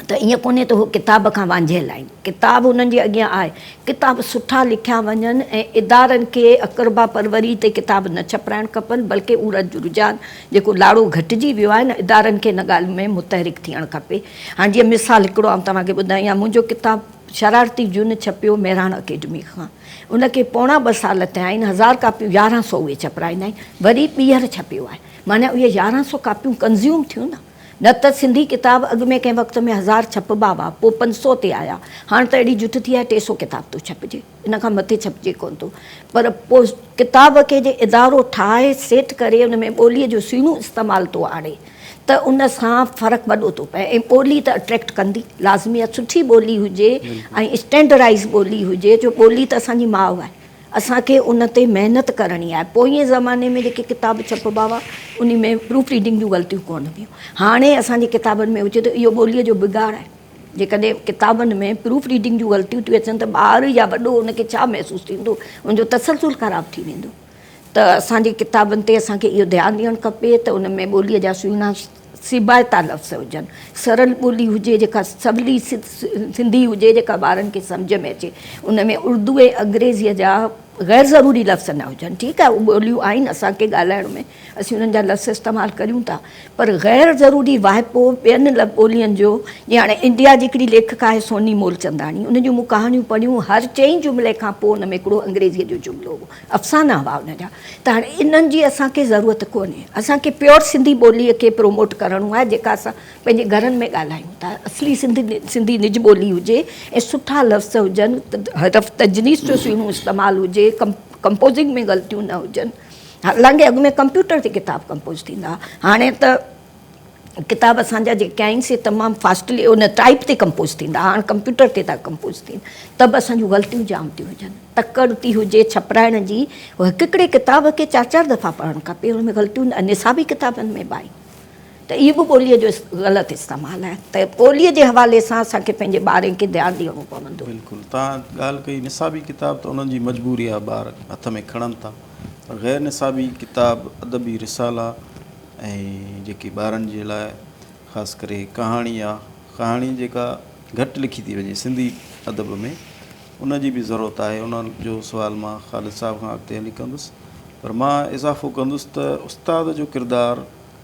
ته ائين ڪونهي ته هو ڪتاب کان وانجهيل آهن. ڪتاب انهن جي اڳيان آهي. ڪتاب سٺا لکيا وڃن ۽ ادارن کي اقربا پروري تي ڪتاب نه ڇپرائڻ کپن بلڪه اهو رجحان جيڪو لاڙو گهٽجي ويو آهي نه ادارن کي ان ڳالهه ۾ متحرڪ ٿيڻ کپي. هاڻ جيئن مثال هڪڙو آئون توهان کي ٻڌايان منهنجو ڪتاب شرارتي جون ڇپيو مهراڻ اڪيڊمي کان ان کي پوڻا ٻه سال ٿيا آهن هزار ڪاپيون 1100 اهي ڇپرائيندا آهن وري ٻيهر ڇپيو آهي معنيٰ اهي 1100 ڪاپيون ڪنزيوم ٿيون نه. نه ته سنڌي ڪتاب اڳ ۾ ڪنهن وقت ۾ هزار ڇپبا هئا، پوء 500 تي آيا، هاڻ ته اهڙي جٺ ٿي آهي 300 ڪتاب ٿو ڇپجي، ان کان مٿي ڇپجي ڪونه ٿو. پر پوء ڪتاب کي جي ادارو ٺاهي سيٽ ڪري ان ۾ ٻوليء جو سهڻو استعمال ٿو آڻي ته ان سان فرق وڏو ٿو پئي ۽ ٻولي ته اٽريڪٽ ڪندي، لازمي آهي سٺي ٻولي هجي ۽ اسٽينڊرائيز ٻولي هجي جو ٻولي ته اسان جي ماء آهي. اسان کي ان تي محنت ڪرڻي آهي. پوئين زماني ۾ جيڪي ڪتاب ڇپبا هئا، انهي ۾ پروف ريڊنگ جون غلطيون ڪونه هيون. هاڻي اسان جي ڪتابن ۾ هجي ته اهو ٻوليء جو بگاڙ آهي. جيڪڏهن ڪتابن ۾ پروف ريڊنگ جون غلطيون ٿيون اچن ته ٻار يا وڏو ان کي ڇا محسوس ٿيندو؟ ان جو تسلسل خراب ٿي ويندو. ته اسان جي ڪتابن تي اسان کي اهو ڌيان ڏيڻ کپي ته ان ۾ ٻوليء جا سهڻا سيبائتا لفظ هجن، سرل ٻولي هجي جيڪا سولي سنڌي هجي جيڪا ٻارن کي سمجهه ۾ اچي، ان ۾ اردو ۽ انگريزيء جا غير ضروري لفظ نه هجن، ٺيڪ آهي اهي ٻوليون آهن اسان کي ڳالهائڻ ۾ اسين انهن جا لفظ استعمال ڪريون ٿا پر غير ضروري واهپو ٻين ٻولين جو جيئن هاڻي انڊيا جي هڪڙي ليکڪا آهي سوني مولچنداڻي ان جون مون ڪهاڻيون پڙهيون هر چئين جملي کان پوء ان ۾ هڪڙو انگريزيء جو جملو هو افسانا هئا ان جا ته هاڻي انهن جي اسان کي ضرورت ڪونهي. اسان کي پيور سنڌي ٻوليء کي پروموٽ ڪرڻو آهي جيڪا اسان پنهنجي گهرن ۾ ڳالهايون ٿا. اصلي سنڌي سنڌي نج ٻولي هجي ۽ سٺا لفظ هجن، حرف تجنيس جو سهڻو استعمال هجي، ڪمپوزنگ ۾ غلطيون نه هجن. حالانڪه اڳ ۾ ڪمپيوٽر تي ڪتاب ڪمپوز ٿيندا هئا، هاڻي ته ڪتاب اسان جا جيڪي آهن سي تمام فاسٽلي ان ٽائپ تي ڪمپوز ٿيندا هاڻ ڪمپيوٽر تي ٿا ڪمپوز ٿين ته به اسان جون غلطيون جام ٿيون هجن تڪڙ ٿي هجي ڇپرائڻ جي هڪ هڪڙي ڪتاب کي چار چار دفعا پڙهڻ کپي ان ۾ غلطيون نصابي ڪتابن ۾ به آهن ته اهو به ٻوليء جو غلط استعمال آهي ته ٻوليء جي حوالي سان اسان کي پنهنجي ٻارن کي ڌيان ڏيڻو پوندو. بلڪل توهان ڳالهه ڪئي نصابي ڪتاب ته انهن جي مجبوري آهي ٻار هٿ ۾ کڻن ٿا پر غير نصابي ڪتاب ادبي رسالا ۽ جيڪي ٻارن جي لاء خاص ڪري ڪهاڻي آ، ڪهاڻي جيڪا گهٽ لکي ٿي وڃي سنڌي ادب ۾ ان جي به ضرورت آهي ان جو سوال مان خالد صاحب کان اڳتي هلي ڪندس پر مان اضافو ڪندس ته استاد جو ڪردار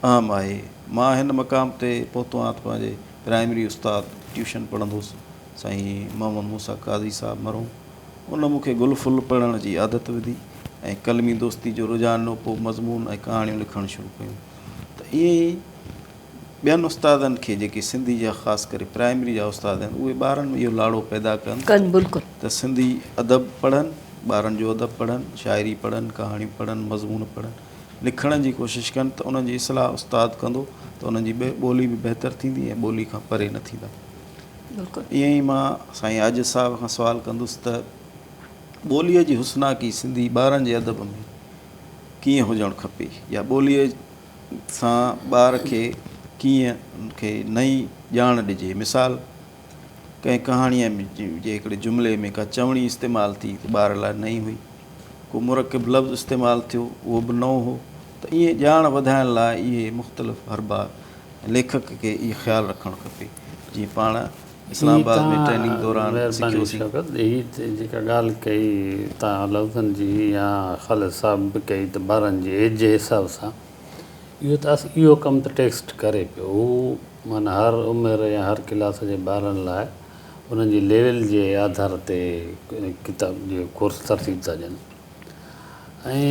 اهم آهي مان هن مقام تي پهتو آهيان ته پنهنجي پرائمري استاد ٽيوشن پڙهندو هوس سائين محمد موسيٰ قاضي صاحب مرحوم ان مون کي گل ڦل پڙهڻ جي عادت وڌي ۽ قلمي دوستي جو رجحان ڏنو پوء مضمون ۽ ڪهاڻيون لکڻ شروع ڪيون ته ائين ئي ٻين استادن کي جيڪي سنڌي جا خاص ڪري پرائمري جا استاد آهن اهي ٻارن ۾ اهو لاڙو پيدا ڪن ڪن بلڪل. ته سنڌي ادب پڙهن ٻارن جو ادب پڙهن شاعري پڙهن ڪهاڻيون پڙهن مضمون پڙهن لکڻ جي ڪوشش ڪن ته انهن جي اصلاح استاد ڪندو ته انهن جي ٻولي به بهتر ٿيندي ۽ ٻولي کان پري نه ٿيندا. بلڪل. ائين ئي مان سائين عاجز صاحب کان سوال ڪندس ته ٻوليء جي حسناڪي سنڌي ٻارن جي ادب ۾ ڪيئن هجڻ کپي يا ٻوليء سان ٻار کي ڪيئن ان کي نئين ڄاڻ ڏجي مثال ڪنهن ڪهاڻيء جي هڪڙي جملي ۾ ڪا چوڻي استعمال ٿي ته ٻار لاء نئين هئي ڪو مرڪب لفظ استعمال ٿيو اهو به نئون هو ته ائين ڄاڻ وڌائڻ لاء اهي مختلف حربا ليکڪ کي اهو خيال رکڻ کپي جيئن پاڻ اسلام هي آباد ۾ تان ٽريننگ دوران مهرباني سکيوسين. شوڪت هي جيڪا ڳالهه ڪئي تان لفظن جي يا خالد صاحب به ڪئي ته ٻارن جي ايج جي حساب سان اهو ته اهو ڪم ته ٽيڪسٽ ڪري پيو هو معنيٰ هر عمر يا هر ڪلاس جي ٻارن لاء انهن جي ليول جي آڌار تي ڪتاب جي ڪورس ترتيب ٿا ڏين ۽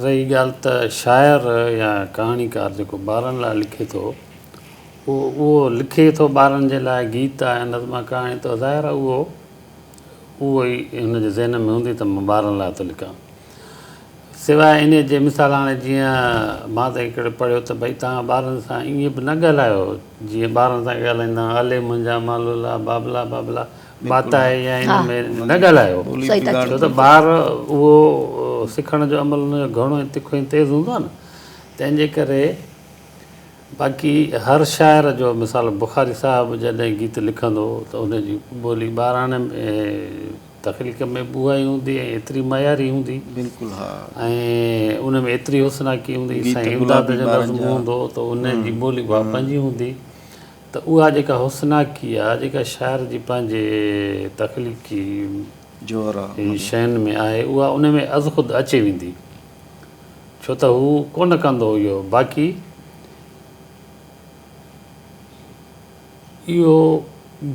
رهي ڳالهه ته شاعر يا ڪهاڻيڪار جيڪو ٻارن لاء لکي ٿو اهو اهو لکي ٿو ٻارن جي لاء گيت آهي نظم آهي ڪهاڻي ته ظاهر آهي اهو اهو ئي هن جي ذهن ۾ هوندي ته مان ٻارن لاء ٿو لکان سواء انهيء جي مثال هاڻي جيئن مان ته هڪڙي پڙهيو ته ڀئي توهان ٻارن سان ائين به نه ڳالهايو جيئن ٻارن سان ڳالهائيندا آهيو الي منهنجا مالولا بابلا بابلا بات آهي يا ان ۾ نه ڳالهايو ڇو ته ٻار اهو سکڻ جو عمل ان جو گهڻو ۽ تکو ۽ تيز هوندو آهي نه تنهن جي ڪري باقي هر شاعر جو مثال بخاري صاحب جڏهن گيت لکندو ته ان جي ٻولي ٻاراڻي تخليق ۾ به اها ئي هوندي ۽ ايتري معياري هوندي بلڪل ها ۽ ان ۾ ايتري حسناڪي هوندي گيت سائين امداد گلابي جو ٻارن نظم جا هوندو ته ان جي ٻولي اها پنهنجي هوندي ته اها جيڪا حسناڪي آهي جيڪا شاعر جي پنهنجي تخليقي جوهر آهي ان جو. شين ۾ آهي اها ان ۾ ازخود اچي ويندي ڇو ته هو ڪونه ڪندو اهو باقي اهو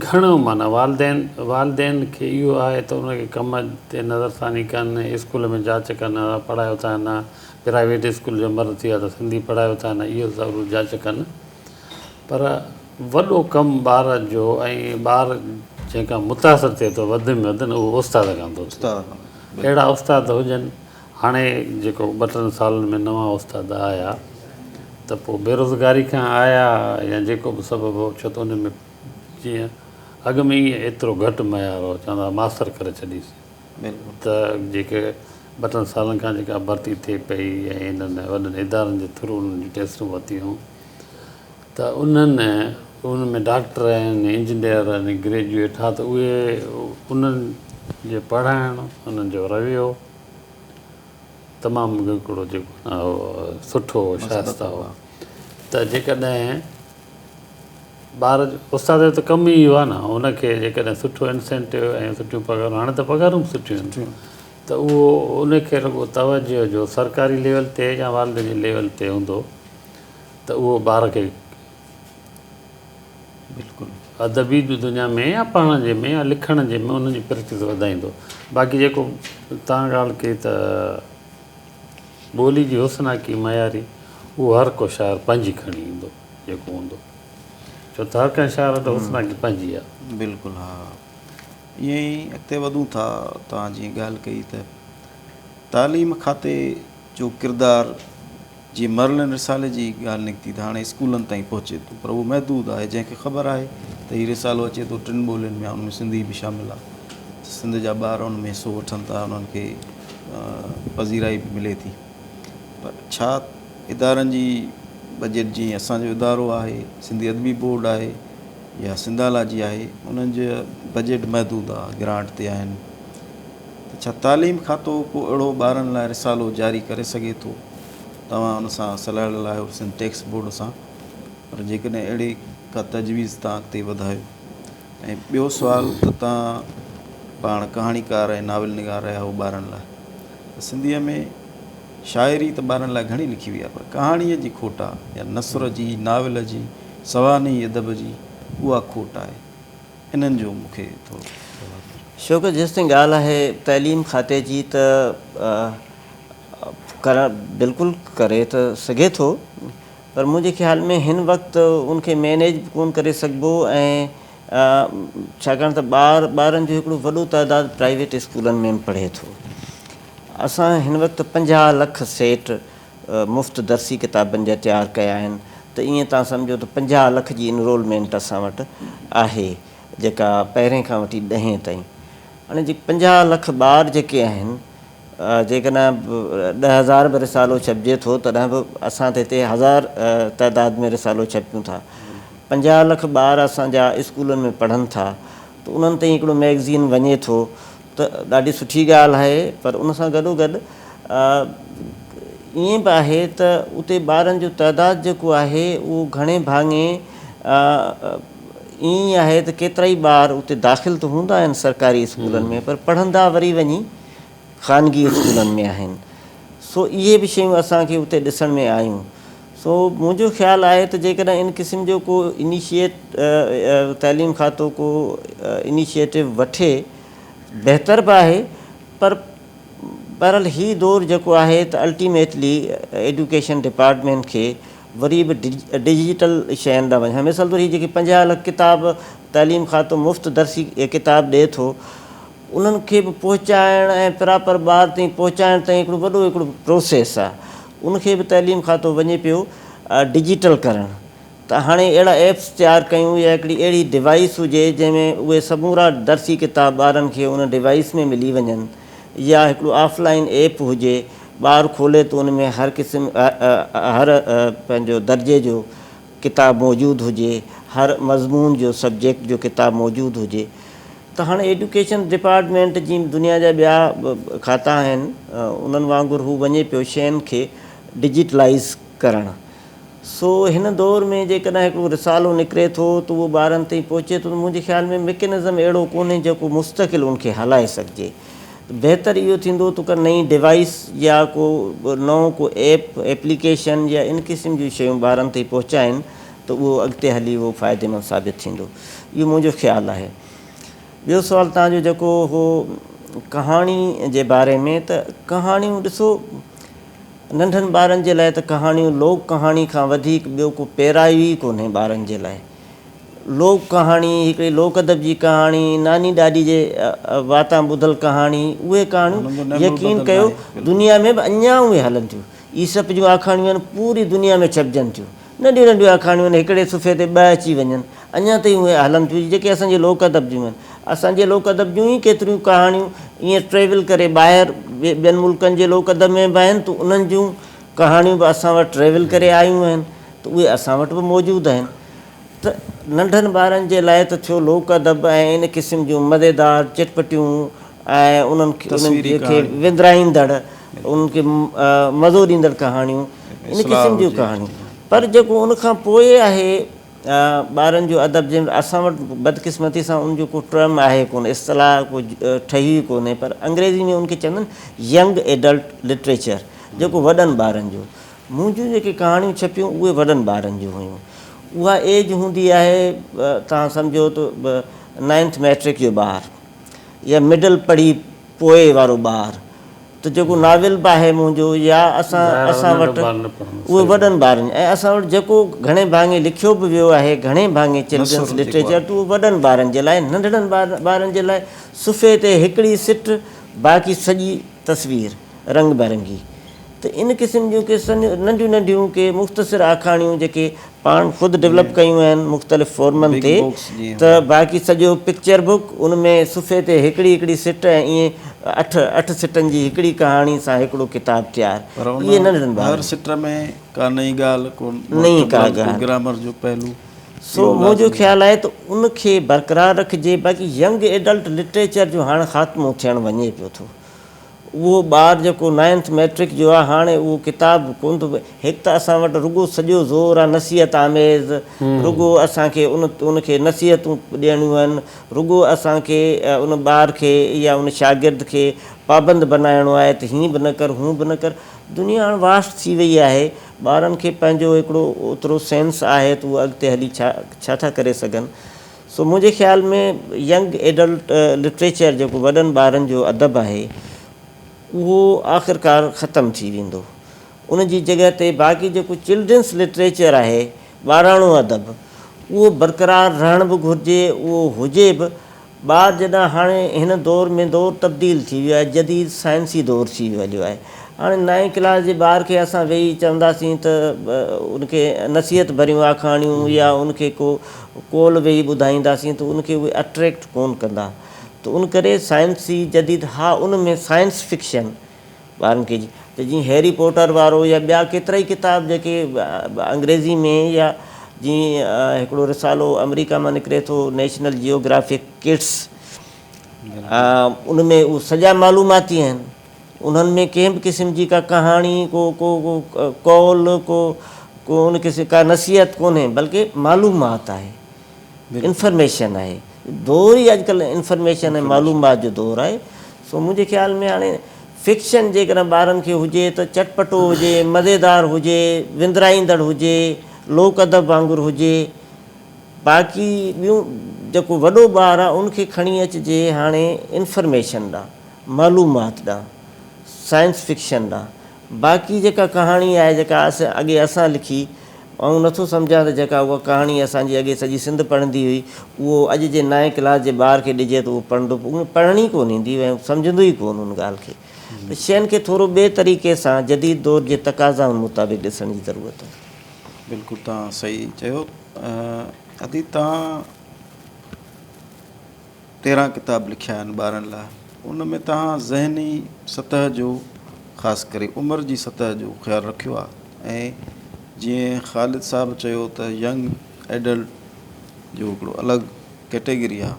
گهڻو معنيٰ والدين والدين کي اهو آهي ته ان کي ڪم تي نظرثاني ڪن اسڪول ۾ جاچ ڪن پڙهايو ٿا نه پرائيويٽ اسڪول جو مرض ٿي ويو آهي ته سنڌي پڙهايو ٿا نه اهو ضرور جاچ ڪن پر وڏو ڪم ٻار جو ۽ ٻار جنهن کان متاثر ٿئي ٿو وڌ ۾ وڌ نه اهو استاد کان ٿو ٿئي اهڙا استاد هجن هاڻي جيڪو ٻه ٽن سالن ۾ نوان استاد آيا ته پوء بيروزگاري کان آيا يا جيڪو به سبب هو ڇو ته ان ۾ جيئن اڳ ۾ ئي ايترو گهٽ معيار هو چوندا هئا ماستر ڪري ڇڏيس ته جيڪي ٻه ٽن سالن کان جيڪا ڀرتي ٿئي پئي ۽ انهن وڏن ادارن جي ٿرو انهن جون ٽيسٽون ورتيون ته انهن ان ۾ ڊاڪٽر آهن انجنيئر آهن گريجوئيٽ ها ته اهي انهن جي پڙهائڻ انهن جو رويو تمام هڪڙو جيڪو نه هو سٺو هو شائسته هو ته جيڪڏهن ٻار جو استاد جو ته ڪم ئي اهو آهي نه ان کي جيڪڏهن سٺو انسينٽو ۽ سٺيون پگهارون هاڻي ته پگهارون به سٺيون آهن ته اهو ان کي رڳو توجه جو سرڪاري ليول تي يا والدين جي ليول تي هوندو ته اهو ٻار کي بلڪل ادبي دنيا ۾ يا پڙهڻ جي ۾ يا لکڻ جي ۾ انهن جي پريڪٽس وڌائيندو باقي جيڪو تان ڳالهه ڪئي ته ٻولي جي حسناڪي معياري اهو هر ڪو شاعر پنهنجي کڻي ايندو جيڪو هوندو ڇو ته هر ڪنهن شاعر وٽ حسناڪي پنهنجي آهي. بلڪل ها ائين ئي اڳتي وڌون ٿا توهان جيئن ڳالهه ڪئي ته تعليم کاتي جو ڪردار جيئن مرلن رسالي جي ڳالهه نڪتي ته هاڻي اسڪولن تائين پهچي ٿو پر اهو محدود آهي جنهن کي خبر آهي ته هي رسالو اچي ٿو ٽن ٻولين ۾ ان ۾ سنڌي به شامل آهي ته سنڌ جا ٻار ان ۾ حصو وٺن ٿا انهن کي پذيرائي به ملي ٿي پر ڇا ادارن جي بجيٽ جيئن اسان جو ادارو آهي سنڌي ادبي بورڊ آهي يا سنڌالاجي آهي انهن جو بجيٽ محدود آهي گرانٽ تي آهن ته ڇا تعليم کاتو ڪو اهڙو ٻارن لاء رسالو جاري ڪري سگهي ٿو؟ توهان ان سان صلاحيل آهيو سنڌ ٽيڪسٽ بورڊ سان پر جيڪڏهن اهڙي ڪا تجويز توهان اڳتي وڌايو. ۽ ٻيو سوال ته توهان پاڻ ڪهاڻيڪار ۽ ناول نگار رهيا آهيو ٻارن لاء ته سنڌيء ۾ شاعري ته ٻارن لاء گهڻي لکي وئي آهي پر ڪهاڻيء جي کوٽ آهي يا نثر جي، ناول جي، سوانحي ادب جي اها کوٽ آهي. انهن جو مون کي ٿورو جواب ڏيو. شوڪت جيستائين ڳالهه آهي تعليم کاتي جي ته ڪرڻ بلڪل ڪري ته سگهي ٿو پر منهنجي خيال ۾ هن وقت ان کي مينيج به ڪون ڪري سگهبو ۽ ڇاڪاڻ ته ٻار ٻارن جو هڪڙو وڏو تعداد پرائيويٽ اسڪولن ۾ به پڙهي ٿو اسان هن وقت 50 لک سيٽ مفت درسي ڪتابن جا تيار ڪيا آهن ته ائين توهان سمجهو ته 50 لک جي انرولمينٽ اسان وٽ آهي جيڪا پهرين کان وٺي ڏهين تائين هاڻي جي 50 لک ٻار جيڪي آهن جيڪڏهن 10,000 به رسالو ڇپجي ٿو تڏهن به اسان ته هتي هزار تعداد ۾ رسالو ڇپيون ٿا 50 لک ٻار اسان جا اسڪولن ۾ پڙهن ٿا ته انهن تائين هڪڙو ميگزين وڃي ٿو ته ڏاڍي سٺي ڳالهه آهي پر ان سان گڏو گڏ ائين به آهي ته اتي ٻارن جو تعداد جيڪو آهي اهو گهڻي ڀاڱي ائين ئي آهي ته ڪيترائي ٻار اتي داخل ته هوندا آهن سرڪاري اسڪولن ۾ پر پڙهندا وري وڃي خانگي اسڪولن ۾ آهن سو اهي به شيون اسان کي اتي ڏسڻ ۾ آيون سو منهنجو خيال آهي ته جيڪڏهن ان قسم جو ڪو انيشيٽ تعليم کاتو ڪو انيشيٽو وٺي بهتر به آهي پر بهرحال هي دور جيڪو آهي ته الٽيميٽلي ايڊيوڪيشن ڊپارٽمينٽ کي وري به ڊجيٽل شين ڏانهن وڃڻ مثال طور هي جيڪي 50 لک ڪتاب تعليم کاتو مفت درسي ڪتاب ڏئي ٿو انهن کي به پهچائڻ ۽ پراپر ٻار تائين پهچائڻ تائين هڪڙو وڏو هڪڙو پروسيس آهي ان کي به تعليم کاتو وڃي پيو ڊجيٽل ڪرڻ ته هاڻي اهڙا ايپس تيار ڪيون يا هڪڙي اهڙي ڊوائيس هجي جنهن ۾ اهي سمورا درسي ڪتاب ٻارن کي ان ڊوائيس ۾ ملي وڃن يا هڪڙو آف لائين ايپ هجي ٻار کولي ته ان ۾ هر قسم هر پنهنجو درجي جو ڪتاب موجود هجي هر مضمون جو سبجيڪٽ جو ڪتاب موجود هجي ته هاڻي ايڊيوڪيشن ڊپارٽمينٽ جي دنيا جا ٻيا کاتا آهن انهن وانگر هو وڃي پيو شين کي ڊجيٽلائيز ڪرڻ سو هن دور ۾ جيڪڏهن هڪڙو رسالو نڪري ٿو ته اهو ٻارن تائين پهچي ٿو ته منهنجي خيال ۾ ميڪنزم اهڙو ڪونهي جيڪو مستقل ان کي هلائي سگهجي ته بهتر اهو ٿيندو ته ڪا نئين ڊوائيس يا ڪو نئون ڪو ايپ ايپليڪيشن يا ان قسم جون شيون ٻارن تائين پهچائين ته اهو اڳتي هلي اهو فائديمند ثابت ٿيندو اهو منهنجو خيال آهي. ٻيو سوال توهان جو جيڪو هو ڪهاڻي جي باري ۾ ته ڪهاڻيون ڏسو ننڍن ٻارن جي لاء ته ڪهاڻيون لوڪ ڪهاڻي کان وڌيڪ ٻيو ڪو پيرايو ئي ڪونهي ٻارن جي لاء. لوڪ ڪهاڻي، هڪڙي لوڪ ادب جي ڪهاڻي، ناني ڏاڏي جي واتان ٻڌل ڪهاڻي، اهي ڪهاڻيون يقين ڪيو دنيا ۾ به اڃا اهي هلن ٿيون. ايسپ جون آکاڻيون آهن پوري دنيا ۾ ڇپجن ٿيون. ننڍيون ننڍيون آکاڻيون آهن هڪڙي صفحي تي ٻه اچي وڃن اڃا تائين اهي هلن ٿيون جيڪي اسان جي لوڪ ادب جون آهن. اسان جي لوڪ ادب جون ئي ڪيتريون ڪهاڻيون ائين ٽريول ڪري ٻاهر ٻين ملڪن جي لوڪ ادب ۾ به آهن ته انهن جون ڪهاڻيون به اسان وٽ ٽريول ڪري آيون آهن ته اهي اسان وٽ به موجود آهن ته ننڍن ٻارن جي لاء ته ٿيو لوڪ ادب ۽ ان قسم جون مزيدار چٽپٽيون ۽ انهن کي وندرائيندڙ انهن کي مزو ڏيندڙ ڪهاڻيون ان قسم جون ڪهاڻيون پر جيڪو ان کان پوء آهي ٻارن جو ادب جنهن اسان وٽ بدقسمتي سان ان جو ڪو ٽرم آهي ڪونه اصطلاح ڪو ٺهي ئي ڪونهي پر انگريزي ۾ ان کي چوندا آهن ينگ ايڊلٽ لٽريچر جيڪو وڏن ٻارن جو منهنجون جيڪي ڪهاڻيون ڇپيون اهي وڏن ٻارن جون هيون اها ايج هوندي آهي توهان سمجهو ته نائنٿ ميٽرڪ جو ٻار يا مڊل پڙهي پوء وارو ٻار ته جيڪو ناول به آهي منهنجو يا اسان اسان وٽ اهي وڏن ٻارن ۽ اسان وٽ جيڪو گهڻي ڀاڱي لکيو به ويو آهي گهڻي ڀاڱي چلڊرنس لٽريچر ته اهو وڏن ٻارن جي لاء ننڍڙن ٻارن جي لاء صفحي تي هڪڙي سٽ باقي سڄي تصوير رنگ برنگي. ته ان قسم جون ڪي ننڍيون ننڍيون ڪي مختصر آکاڻيون جيڪي پاڻ خود ڊولپ ڪيون آهن مختلف فورمن تي ته باقي سڄو پڪچر بڪ ان ۾ صفحي تي هڪڙي هڪڙي سٽ ۽ ائين اٺ اٺ سٽن جي هڪڙي ڪهاڻي سان هڪڙو ڪتاب تيار پر ان هر سٽ ۾ ڪا نئين ڳالهه ڪو نئين ڪا ڳالهه گرامر جو پهلو سو منهنجو خيال آهي ته ان کي برقرار رکجي باقي ينگ ايڊلٽ لٽريچر جو هاڻ خاتمو ٿيڻ وڃي پيو ٿو اهو ٻار جيڪو نائنٿ مئٽرڪ جو آهي هاڻي اهو ڪتاب ڪونه ٿو هڪ ته اسان وٽ رڳو سڄو زور آهي نصيحت آميز رڳو اسان کي ان ان کي نصيحتون ڏيڻيون آهن رڳو اسان کي ان ٻار کي يا ان شاگرد کي پابند بنائڻو آهي ته هيئن به نه ڪر هونئن به نه ڪر دنيا هاڻ واسٽ ٿي وئي آهي ٻارن کي پنهنجو هڪڙو اوترو سينس آهي ته اهي اڳتي هلي ڇا ڇا ٿا ڪري سگهن سو منهنجي خيال ۾ ينگ ايڊلٽ لٽريچر جيڪو وڏن ٻارن جو ادب آهي اهو آخرڪار ختم ٿي ويندو ان جي جڳهه تي باقي جيڪو چلڊرنس لٽريچر آهي ٻاراڻو ادب اهو برقرار رهڻ به گهرجي اهو هجي به ٻار جڏهن هاڻي هن دور ۾ دور تبديل ٿي ويو آهي جديد سائنسي دور ٿي هليو آهي هاڻي نائين ڪلاس جي ٻار کي اسان ويهي چونداسين ته ان کي نصيحت ڀريون آکاڻيون يا ان کي ڪو قول ويهي ٻڌائينداسين ته ان کي اهي اٽريڪٽ ڪون ڪندا ته ان ڪري سائنسي جديد ها ان ۾ سائنس فڪشن ٻارن کي ته جيئن هيري پوٽر وارو يا ٻيا ڪيترائي ڪتاب جيڪي انگريزي ۾ يا جيئن هڪڙو رسالو آمريڪا مان نڪري ٿو نيشنل جيوگرافڪ ڪڊس ان ۾ اهي سڄا معلوماتي آهن انهن ۾ ڪنهن به قسم جي ڪا ڪهاڻي ڪو ڪو ڪو قول ڪو ڪو ان قسم ڪا نصيحت ڪونهي بلڪه معلومات آهي انفرميشن آهي دور ئي اڄڪلهه انفرميشن ۽ معلومات جو دور آهي سو منهنجي خيال ۾ هاڻي فڪشن جيڪڏهن ٻارن کي هجي ته چٽپٽو هجي مزيدار هجي وندرائيندڙ هجي لوڪ ادب وانگر هجي باقي ٻيون جيڪو وڏو ٻار آهي ان کي کڻي اچجي هاڻي انفرميشن ڏانهن معلومات ڏانهن سائنس فڪشن ڏانهن باقي جيڪا ڪهاڻي آهي جيڪا اڳي اسان لکي آئون نٿو سمجهان ته جيڪا اها ڪهاڻي اسان جي اڳي سڄي سنڌ پڙهندي هئي اهو اڄ جي نائين ڪلاس جي ٻار کي ڏجي ته اهو پڙهندو به پڙهڻ ئي ڪونه ايندي ۽ سمجهندو ئي ڪونه ان ڳالهه کي ته شين کي ٿورو ٻئي طريقي سان جديد دور جي تقاضائن مطابق ڏسڻ جي ضرورت آهي. بلڪل توهان صحيح چيو ادي توهان 13 ڪتاب لکيا آهن ٻارن لاء ان ۾ توهان ذهني سطح جو خاص ڪري عمر جي سطح جو خيال رکيو آهي ۽ جيئن خالد صاحب چيو ته ينگ ايڊلٽ جو هڪڙو الڳ ڪيٽيگري آهي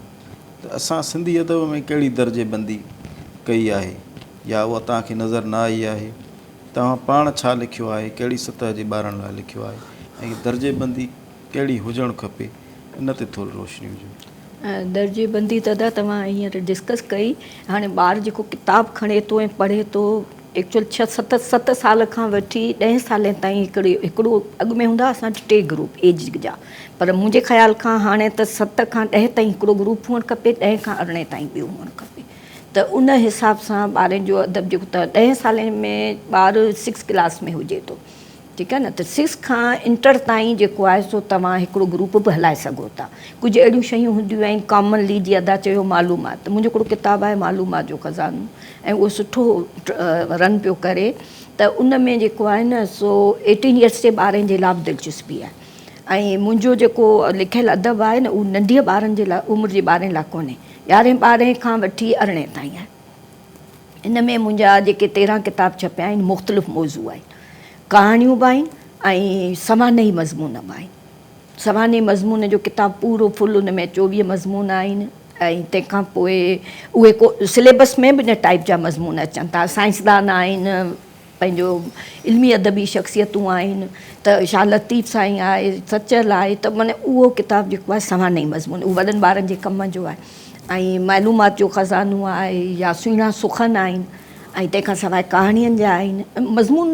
ته اسان سنڌي ادب ۾ ڪهڙي درجي بندي ڪئي آهي يا اها توهان کي نظر نه آئي آهي توهان پاڻ ڇا لکيو آهي ڪهڙي سطح جي ٻارن لاء لکيو آهي ۽ درجي بندي ڪهڙي هجڻ کپي ان تي ٿوري روشني وجهو. درجي بندي ته ادا توهان هينئر ڊسڪس ڪئي هاڻي ٻار جيڪو ڪتاب کڻي ٿو ۽ پڙهي ٿو ايڪچوئل ڇهه ست ست سال کان وٺي ڏهين سالين تائين هڪڙي هڪڙو اڳ ۾ هوندا اسان وٽ ٽي گروپ ايج جا پر منهنجي خيال کان هاڻي ته ست کان ڏهه تائين هڪڙو گروپ هئڻ کپي ڏهين کان ارڙهين تائين ٻيو هئڻ کپي ته ان حساب سان ٻارن جو ادب جيڪو ته ڏهين سالين ۾ ٻار سڪس ڪلاس ۾ هجي ٿو ٺيڪ آهي نه ته سڪس کان انٽر تائين جيڪو آهي سو توهان هڪڙو گروپ به هلائي سگهو ٿا ڪجهه اهڙيون شيون هونديون آهن ڪامنلي جي ادا چيو معلومات منهنجو هڪڙو ڪتاب آهي معلومات جو خزانو ۽ اهو سٺو رن پيو ڪري ته ان ۾ جيڪو آهي نه سو ايٽين ايئرس جي ٻارن جي لاء به دلچسپي آهي ۽ منهنجو جيڪو لکيل ادب آهي نه اهو ننڍي ٻارن جي لاء عمر جي ٻارن لاء ڪونهي يارهين ٻارهين کان وٺي ارڙهين تائين آهي ان ۾ منهنجا جيڪي 13 ڪتاب ڇپيا آهن مختلف موضوع آهن. ڪهاڻيون به آهن ۽ سوانحي مضمون به آهن. سوانحي مضمون جو ڪتاب پورو فل ان ۾ 24 مضمون آهن ۽ تنهن کان پوء اهي ڪو سليبس ۾ به ان ٽائيپ جا مضمون اچن ٿا. سائنسدان آهن، پنهنجو علمي ادبي شخصيتون آهن ته شاهه لطيف سائين آهي، سچل آهي ته معنيٰ اهو ڪتاب جيڪو آهي سوانحي مضمون اهو وڏن ٻارن جي ڪم جو آهي ۽ معلومات جو خزانو آهي يا سهڻا سخن آهن ۽ تنهن کان سواء ڪهاڻين جا آهن مضمون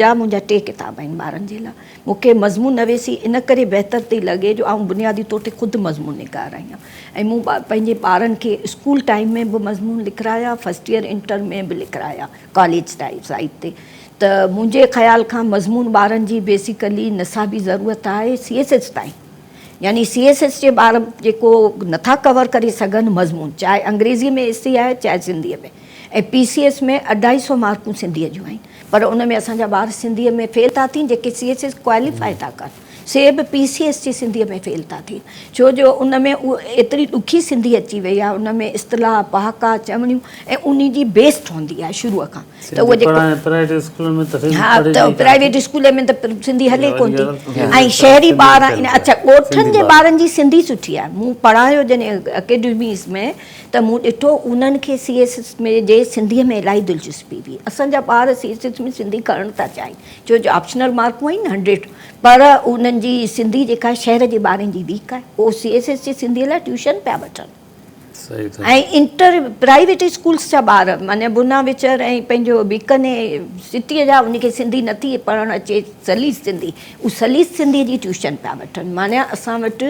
جا منهنجا ٽي ڪتاب آهن ٻارن جي لاء مون کي مضمون نويسي ان ڪري بهتر ٿي لڳي جو آئون بنيادي طور تي خود مضمون نگار آهيان ۽ مون پنهنجي ٻارن کي اسڪول ٽائيم ۾ به مضمون لکرايا فرسٽ ايئر انٽر ۾ به لکرايا ڪاليج ٽائيپ سائيڊ تي ته منهنجي خيال کان مضمون ٻارن جي بيسيڪلي نصابي ضرورت آهي سي ايس ايس تائين يعني سي ايس ايس جي ٻار جيڪو نٿا ڪور ڪري سگهن مضمون چاهي انگريزي ۾ ايسي آهي چاهي سنڌي ۾ ۽ پي سي ايس ۾ اڍائي سو مارڪون سنڌي جون آهن پر ان ۾ اسان جا ٻار سنڌيء ۾ فيل ٿا ٿين جيڪي سي ايس ايس ڪواليفائي ٿا ڪن سي به پي سي ايس جي سنڌيء ۾ فيل ٿا ٿين ڇو جو ان ۾ ايتري ڏکي سنڌي اچي وئي آهي ان ۾ اصطلاح پهاڪا چوڻيون ۽ انهي جي بيس ٺهندي آهي شروع کان ته اهو جيڪو پرائيويٽ اسڪولن ۾ ته ها ته پرائيويٽ اسڪول ۾ ته سنڌي هلي ڪونه ٿي ۽ شهري ٻار آهن اڇا ڳوٺن جي ٻارن جي سنڌي سٺي آهي مون پڙهايو جڏهن اڪيڊميز ۾ ته مون ڏٺو انهن کي سي ايس ايس ۾ جي سنڌي ۾ الاهي دلچسپي هئي اسان جا ٻار سي ايس ايس ۾ سنڌي ڪرڻ ٿا چاهين ڇو جو آپشنل مارڪون آهن هنڊريڊ پر انهن جي سنڌي جيڪا شهر جي ٻارن جي ويڪ آهي اهو سي ايس ايس جي سنڌي لاء ٽيوشن پيا وٺن ۽ انٽر پرائيويٽ اسڪولس جا ٻار معنيٰ بنا وچر ۽ پنهنجو بيڪني سٽيء جا ان کي سنڌي نٿي پڙهڻ اچي سليس سنڌي هو سليس سنڌي جي ٽيوشن پيا وٺن معنيٰ اسان وٽ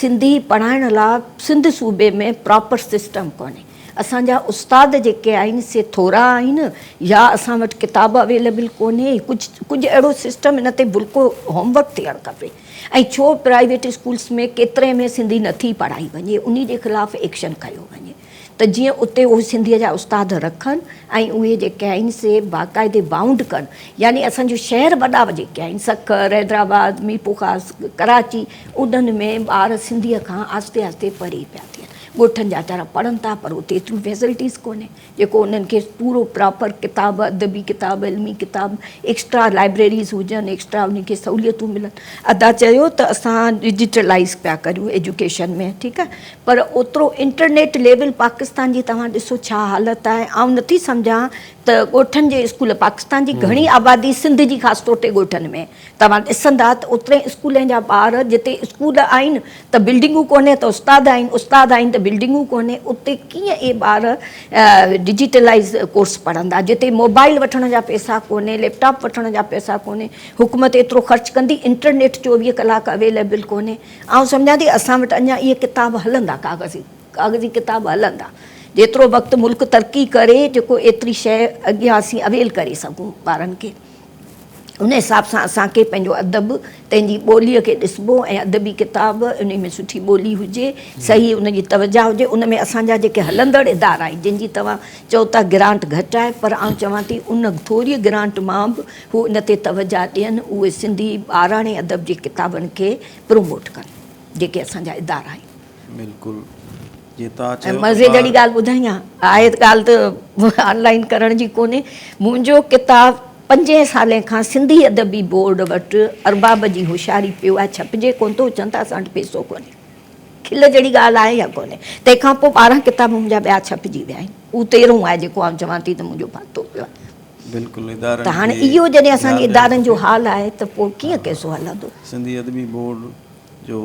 سنڌي پڙهائڻ لا سنڌ صوبي ۾ پراپر سسٽم ڪونهي اسان جا استاد جيڪي آهن سي ٿورا آهن يا اسان وٽ ڪتاب اويليبل ڪونهي ڪجهه ڪجهه اهڙو سسٽم ان تي بلڪل هوم ورڪ ٿيڻ کپي ۽ ڇو پرائيويٽ اسڪولس ۾ ڪيتري ۾ سنڌي نٿي پڙهائي وڃي انهي جي خلاف ايڪشن کنيو وڃي ته جيئن اتي اهي سنڌيء جا استاد رکن ۽ اهي جيڪي آهن سي باقاعدي بائونڊ ڪن يعني اسان جو شهر وڏا جيڪي آهن سکر، حيدرآباد، ميرپورخاص، ڪراچي انهن ۾ ٻار سنڌيء کان آهستي آهستي پري پيا ٿين. ڳوٺن جا ويچارا پڙهن ٿا پر اتي ايتريون فيسلٽيز ڪونهي جيڪو انهن کي پورو پراپر ڪتاب ادبي ڪتاب علمي ڪتاب ايڪسٽرا لائبريريز هجن ايڪسٽرا انهن کي سهوليتون ملن. ادا چيو ته اسان ڊجيٽلائيز پيا ڪريون ايجوڪيشن ۾ ٺيڪ آهي پر اوترو انٽرنيٽ ليول پاڪستان جي توهان ڏسو ڇا حالت آهي آئون نٿي سمجهان ته ڳوٺن جي اسڪول پاڪستان جي گهڻي آبادي سنڌ جي خاص طور تي ڳوٺن ۾ توهان ڏسندا ته اوتري اسڪولن جا ٻار جتي اسڪول آهن ته بلڊنگون ڪونهي ته استاد آهن استاد آهن ته بلڊنگون ڪونهي اتي ڪيئن اهي ٻار ڊجيٽلائز ڪورس پڙهندا جتي موبائل وٺڻ جا پئسا ڪونهي ليپ ٽاپ وٺڻ جا پئسا ڪونهي حڪومت ايترو خرچ ڪندي انٽرنيٽ 24 ڪلاڪ اويليبل ڪونهي آئون سمجهان ٿي اسان وٽ اڃا اهي ڪتاب هلندا ڪاغذي ڪاغذي ڪتاب هلندا جيترو وقت ملڪ ترقي ڪري جيڪو ايتري شيء اڳيان اسين اويل ڪري سگهون ٻارن کي ان حساب سان اسان کي پنهنجو ادب تنهنجي ٻوليء کي ڏسبو ۽ ادبي ڪتاب ان ۾ سٺي ٻولي هجي صحيح ان جي توجه هجي ان ۾ اسان جا جيڪي هلندڙ ادارا آهن جن جي توهان چئو ٿا گرانٽ گهٽ آهي پر آئون چوان ٿي ان ٿوري گرانٽ مان به هو ان تي توجه ڏين اهي سنڌي ٻاراڻي ادب جي ڪتابن کي پروموٽ ڪن جيڪي اسان جا ادارا آهن. بلڪل جيئن توهان چيو ۽ مزي جهڙي ڳالهه ٻڌايان آهي ته ڳالهه ته آن لائن ڪرڻ جي ڪونهي منهنجو ڪتاب پنجين سالين کان سنڌي ادبي بورڊ وٽ ارباب جي هوشياري پيو آهي ڇپجي ڪونه ٿو چون ٿا اسان وٽ پيسو ڪونهي کل جهڙي ڳالهه آهي يا ڪونهي تنهن کان پوء 12 ڪتاب منهنجا ٻيا ڇپجي ويا آهن اهو تيرهون آهي جيڪو آئون چوان ٿي ته منهنجو ڦاٿو پيو آهي بلڪل ادارن ته هاڻي اهو جڏهن اسان جي ادارن جو حال آهي ته پوء ڪيئن ڪيسو هلندو. سنڌي ادبي بورڊ جو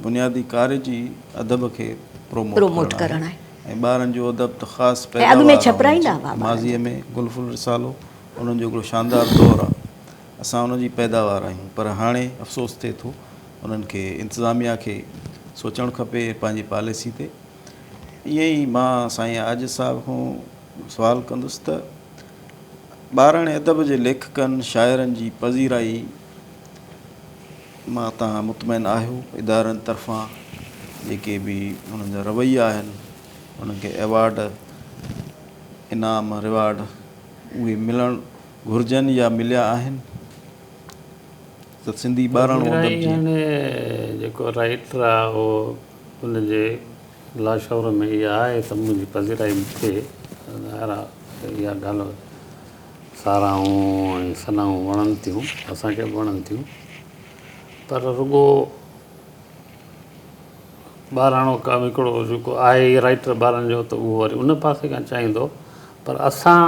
بنيادي ڪارج ئي ادب کي پروموٽ ڪرڻ آهي ۽ ٻارن جو ادب ته خاص پيداوار آهي ماضيء ۾ گل ڦل رسالو انهن جو هڪڙو شاندار دور آهي اسان ان جي پيداوار آهيون پر هاڻي افسوس ٿئي ٿو انهن کي انتظاميا کي سوچڻ کپي پنهنجي پاليسي تي ائين ئي مان سائين عاجز صاحب کان سوال ڪندس ته ٻاراڻي ادب جي ليکڪن شاعرن جي پذيرائي مان توهان مطمئن آهيو؟ ادارن طرفان جيڪي به انهن جا رويا آهن انهن کي ايوارڊ انعام ريوارڊ اهي ملڻ گهرجن يا مليا آهن ته سنڌي ٻاراڻو ادب پذيرائي جي. هاڻي جيڪو رائيٽر آهي اهو ان جي لاشعور ۾ اها آهي ته منهنجي پذيرائي به ٿئي. ظاهر آهي اها ڳالهه ساراهون ۽ ثنائون وڻن ٿيون، اسان کي به وڻن ٿيون پر رڳو ٻاراڻو ڪم هڪڙو جيڪو آهي ئي رائيٽر ٻارن جو ته اهو وري ان پاسي کان چاهيندو پر اسان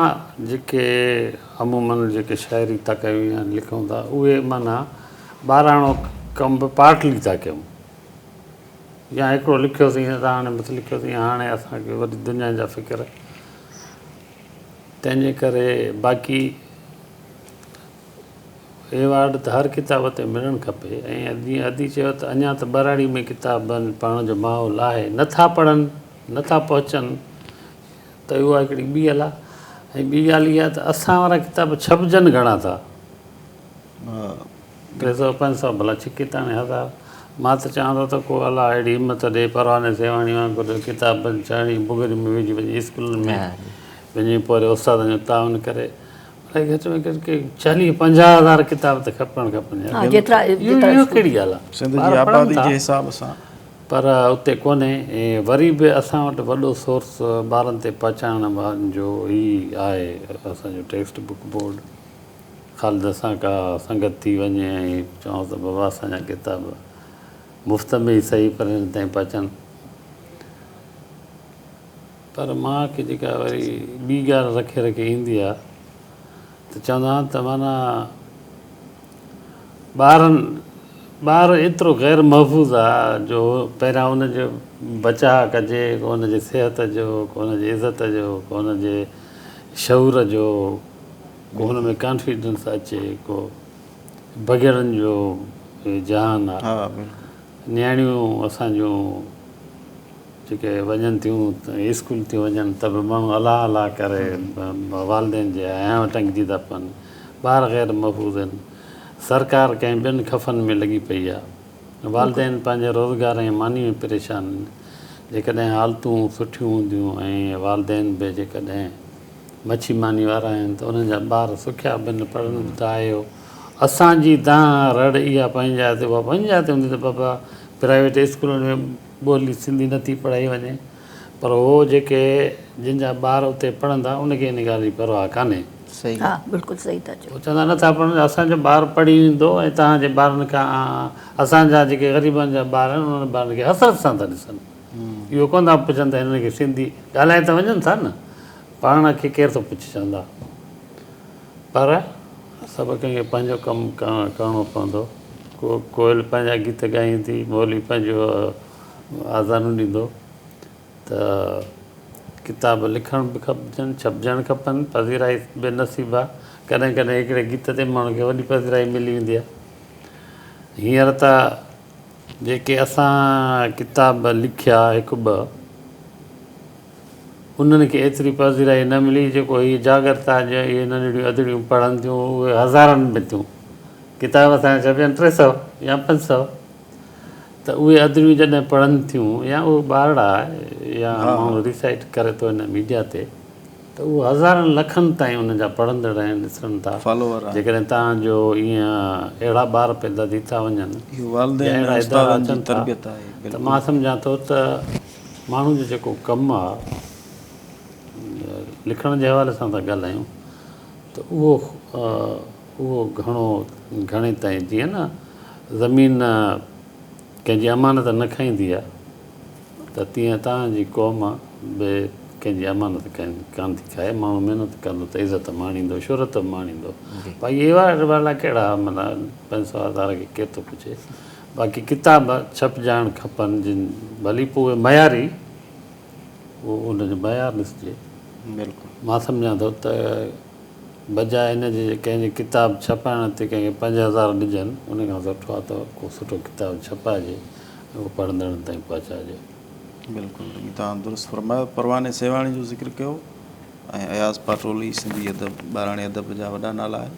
جيڪي عموماً جيڪي شاعري ٿا ڪيون يا لکون ٿا اهي معنيٰ ٻاراڻو ڪم به پارٽلي ٿا ڪيون. يا هڪڙو لکيوسين ته هاڻي بس لکيوسين هاڻي اسان کي وري دنيا جا فڪر تنهن جي ڪري باقي ايوارڊ ته هر ڪتاب تي ملڻ کپي ۽ جيئن ادي چيو ته اڃا ته ٻهراڙي ۾ ڪتابن پڙهڻ جو ماحول آهي نٿا پڙهن نٿا پهچن ته اها هڪڙي ٻي ڳالهه آهي ۽ ٻي ڳالهه اها ته اسان وارا ڪتاب ڇپجن گهڻا ٿا 300 500 ڀلا ڇڪي تاڻي هزار. مان ته چوان ٿو ته ڪو الله اهڙي همت ڏي پرواني سيوهاڻي وانگر ڪتابن چاڙهي بگري ۾ وجهي وڃي اسڪولن ۾ وڃي پوء وري استادن جو تعاون ڪري. الائي گهٽ ۾ گهٽ ڪي 40 50 هزار ڪتاب ته کپڻ کپن يار. ها جيترا جيترا اهو ڪهڙي ڳالهه آهي. سنڌ جي آبادي جي حساب سان. پر اتي ڪونهي ۽ وري به اسان وٽ وڏو سورس ٻارن تي پهچائڻ جو هي آهي اسان جو ٽيڪسٽ بڪ بورڊ. خالد سان ڪا سنگت ٿي وڃي ۽ چئونس ته بابا اسان جا ڪتاب مفت ۾ ئي سهي پر هن تائين پهچن. پر مان کي جيڪا وري ٻي ڳالهه رکي رکي ايندي آ ته چوندو آهيان ته معنيٰ ٻارن ٻار ايترو غير محفوظ آ جو پهريان ان جو بچاء ڪجي ڪو ان جي صحت جو ڪو ان جي عزت جو ڪو ان جي شعور جو ڪو ان ۾ ڪانفيڊنس اچي ڪو بگهڙن جو جهان آ نياڻيون اسان جون جيڪي وڃن ٿيون اسڪول ٿيون وڃن ته به ماڻهو الله الله ڪري والدين جي هيانء ٽنگجي ٿا پون. ٻار غير محفوظ آهن. سرڪار ڪنهن ٻين خفن ۾ لڳي پئي آهي. والدين پنهنجي روزگار ۽ ماني ۾ پريشان آهن. جيڪڏهن حالتون سٺيون هونديون ۽ والدين به جيڪڏهن مڇي ماني وارا آهن ته انهن جا ٻار سکيا به نه پڙهن به ته آهي اهو اسان جي دانهن رڙ اها پنهنجي جاء تي اها پنهنجي جاء تي هوندي ته بابا پرائيويٽ اسڪولن ۾ ٻولي سنڌي نه ٿي پڙهائي وڃي پر هو جيڪي جن جا ٻار اتي پڙهن ٿا ان کي ان ڳالهه جي پرواهه ڪانهي. صحيح ها بلڪل صحيح ٿا چئو. هو چوندا نه ٿا پڙهن اسان جو ٻار پڙهي ويندو ۽ توهان جي ٻارن کان اسان جا جيڪي غريبن جا ٻار آهن انهن ٻارن کي حسرت سان ٿا ڏسن اهو ڪونه ٿا پڇن ته هنن کي سنڌي ڳالهائي ته وڃن ٿا نه پاڻ کي ڪير ٿو پڇي چوندا پر سڀ ڪنهن کي پنهنجو ڪم ڪرڻو پوندو. ڪو ڪوئل پنهنجا گيت ڳائيندي، مولوي پنهنجو آذانون ڏيندو ته ڪتاب لکڻ به کپجن، ڇپجڻ کپن، پذيرائي به نصيب آ. ڪڏهن ڪڏهن هڪڙي گيت تي ماڻهو کي وڏي پذيرائي ملي ويندي آ. هينئر ته جيڪي اسان ڪتاب لکيا هڪ ٻه. انهن کي ايتري پذيرائي نه ملي جيڪو هي جاڳرتا جون اهي ننڍڙيون ادڙيون پڙهن ٿيون اهي هزارن ۾ ٿيون ڪتاب اسان جا ڇپجن 300 يا 500 ته اهي ادڙيون جڏهن پڙهن ٿيون يا اهي ٻارڙا يا ماڻهو ريسائيٽ ڪري ٿو هن ميڊيا تي ته اهو هزارن لکن تائين انهن جا پڙهندڙ آهن ڏسن ٿا جيڪڏهن توهان جو ائين اهڙا ٻار پيدا ٿي ٿا وڃن يا اهڙا ادارا اچن ٿا ته مان سمجهان ٿو ته ماڻهو جو جيڪو ڪم آ لکڻ جي حوالي سان ٿا ڳالهايون ته اهو اهو گهڻو گهڻي تائين جيئن نه زمين ڪنهن جي امانت نه کائيندي آ ته تيئن توهان جي قوم به ڪنهن جي امانت ڪانه ٿي کائي ماڻهو محنت ڪندو ته عزت ماڻيندو شهرت به ماڻيندو باقي ايوارڊ والا ڪهڙا معنيٰ 500 هزار کي ڪير ٿو پڇي باقي ڪتاب ڇپجائڻ کپن جن ڀلي پوء اهي معياري اهو ان جو معيار ڏسجي. بلڪل. مان سمجهان ٿو ته بجاء ان جي ڪنهن جي ڪتاب ڇپائڻ تي ڪنهن کي 5000 ڏجن ان کان سٺو آهي ته ڪو سٺو ڪتاب ڇپائجي ۽ اهو پڙهندڙن تائين پهچائجي. بلڪل ائين توهان درست فرمايو. پرواني سيوهاڻي جو ذڪر ڪيو ۽ اياز پاٽولي سنڌي ادب ٻاراڻي ادب جا وڏا نالا آهن.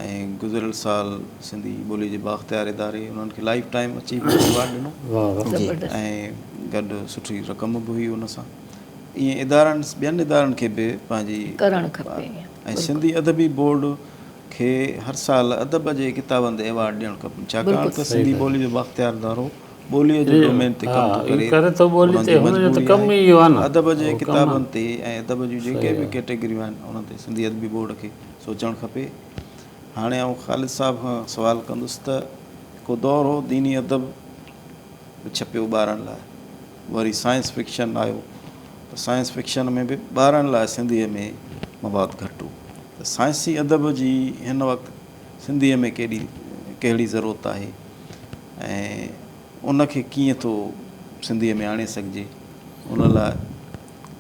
۽ گذريل سال سنڌي ٻولي جي بااختيار اداري انهن کي لائف ٽائيم اچيومينٽ ايوارڊ ڏنو ۽ گڏ سٺي رقم به هئي ان سان ائين ادارن ٻين ادارن کي به پنهنجي ڪرڻ کپي ۽ سنڌي ادبي بورڊ کي هر سال ادب جي ڪتابن تي ايوارڊ ڏيڻ کپن ڇاڪاڻ ته سنڌي ٻولي جو بااختيار ادارو ٻوليء جي ڊومين تي ڪم ٿو ڪري انهن جي مجبوري آهي ادب جي ڪتابن تي ۽ ادب جون جيڪي به ڪيٽيگريون آهن انهن تي سنڌي ادبي بورڊ کي سوچڻ کپي. هاڻي آئون خالد صاحب کان سوال ڪندس ته ڪو دور هو ديني ادب به ڇپيو ٻارن لاء وري سائنس فڪشن آيو ته سائنس فڪشن ۾ به ٻارن لاء سنڌيء ۾ مواد گهٽ هو ته سائنسي ادب جي هن وقت سنڌيء ۾ ڪيڏي ڪهڙي ضرورت آهي ۽ ان کي ڪيئن ٿو سنڌيء ۾ آڻي سگهجي ان لاء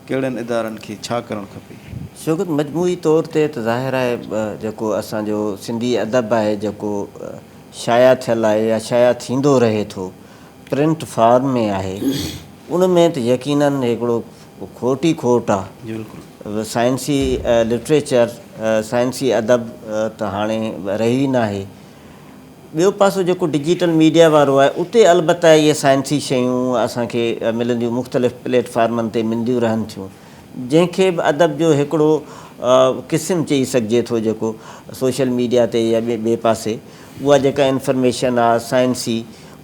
ڪهڙن ادارن کي ڇا ڪرڻ کپي؟ شوڪت، مجموعي طور تي ته ظاهر آهي جيڪو اسان جو سنڌي ادب آهي جيڪو شايع ٿيل آهي يا شايع ٿيندو رهي ٿو پرنٽ فارم ۾ آهي ان ۾ ته يقيناً هڪڙو کوٽ ئي کوٽ آهي. سائنسي لٽريچر، سائنسي ادب ته هاڻي رهيو ئي ناهي. ٻيو پاسو جيڪو ڊجيٽل ميڊيا وارو آهي اتي البته اهي سائنسي شيون اسان کي ملنديون مختلف پليٽ فارمن تي ملنديون رهن ٿيون جنهن کي به ادب جو هڪڙو قسم چئي سگهجي ٿو جيڪو سوشل ميڊيا تي يا ٻئي پاسي اها جيڪا انفارميشن آ سائنسي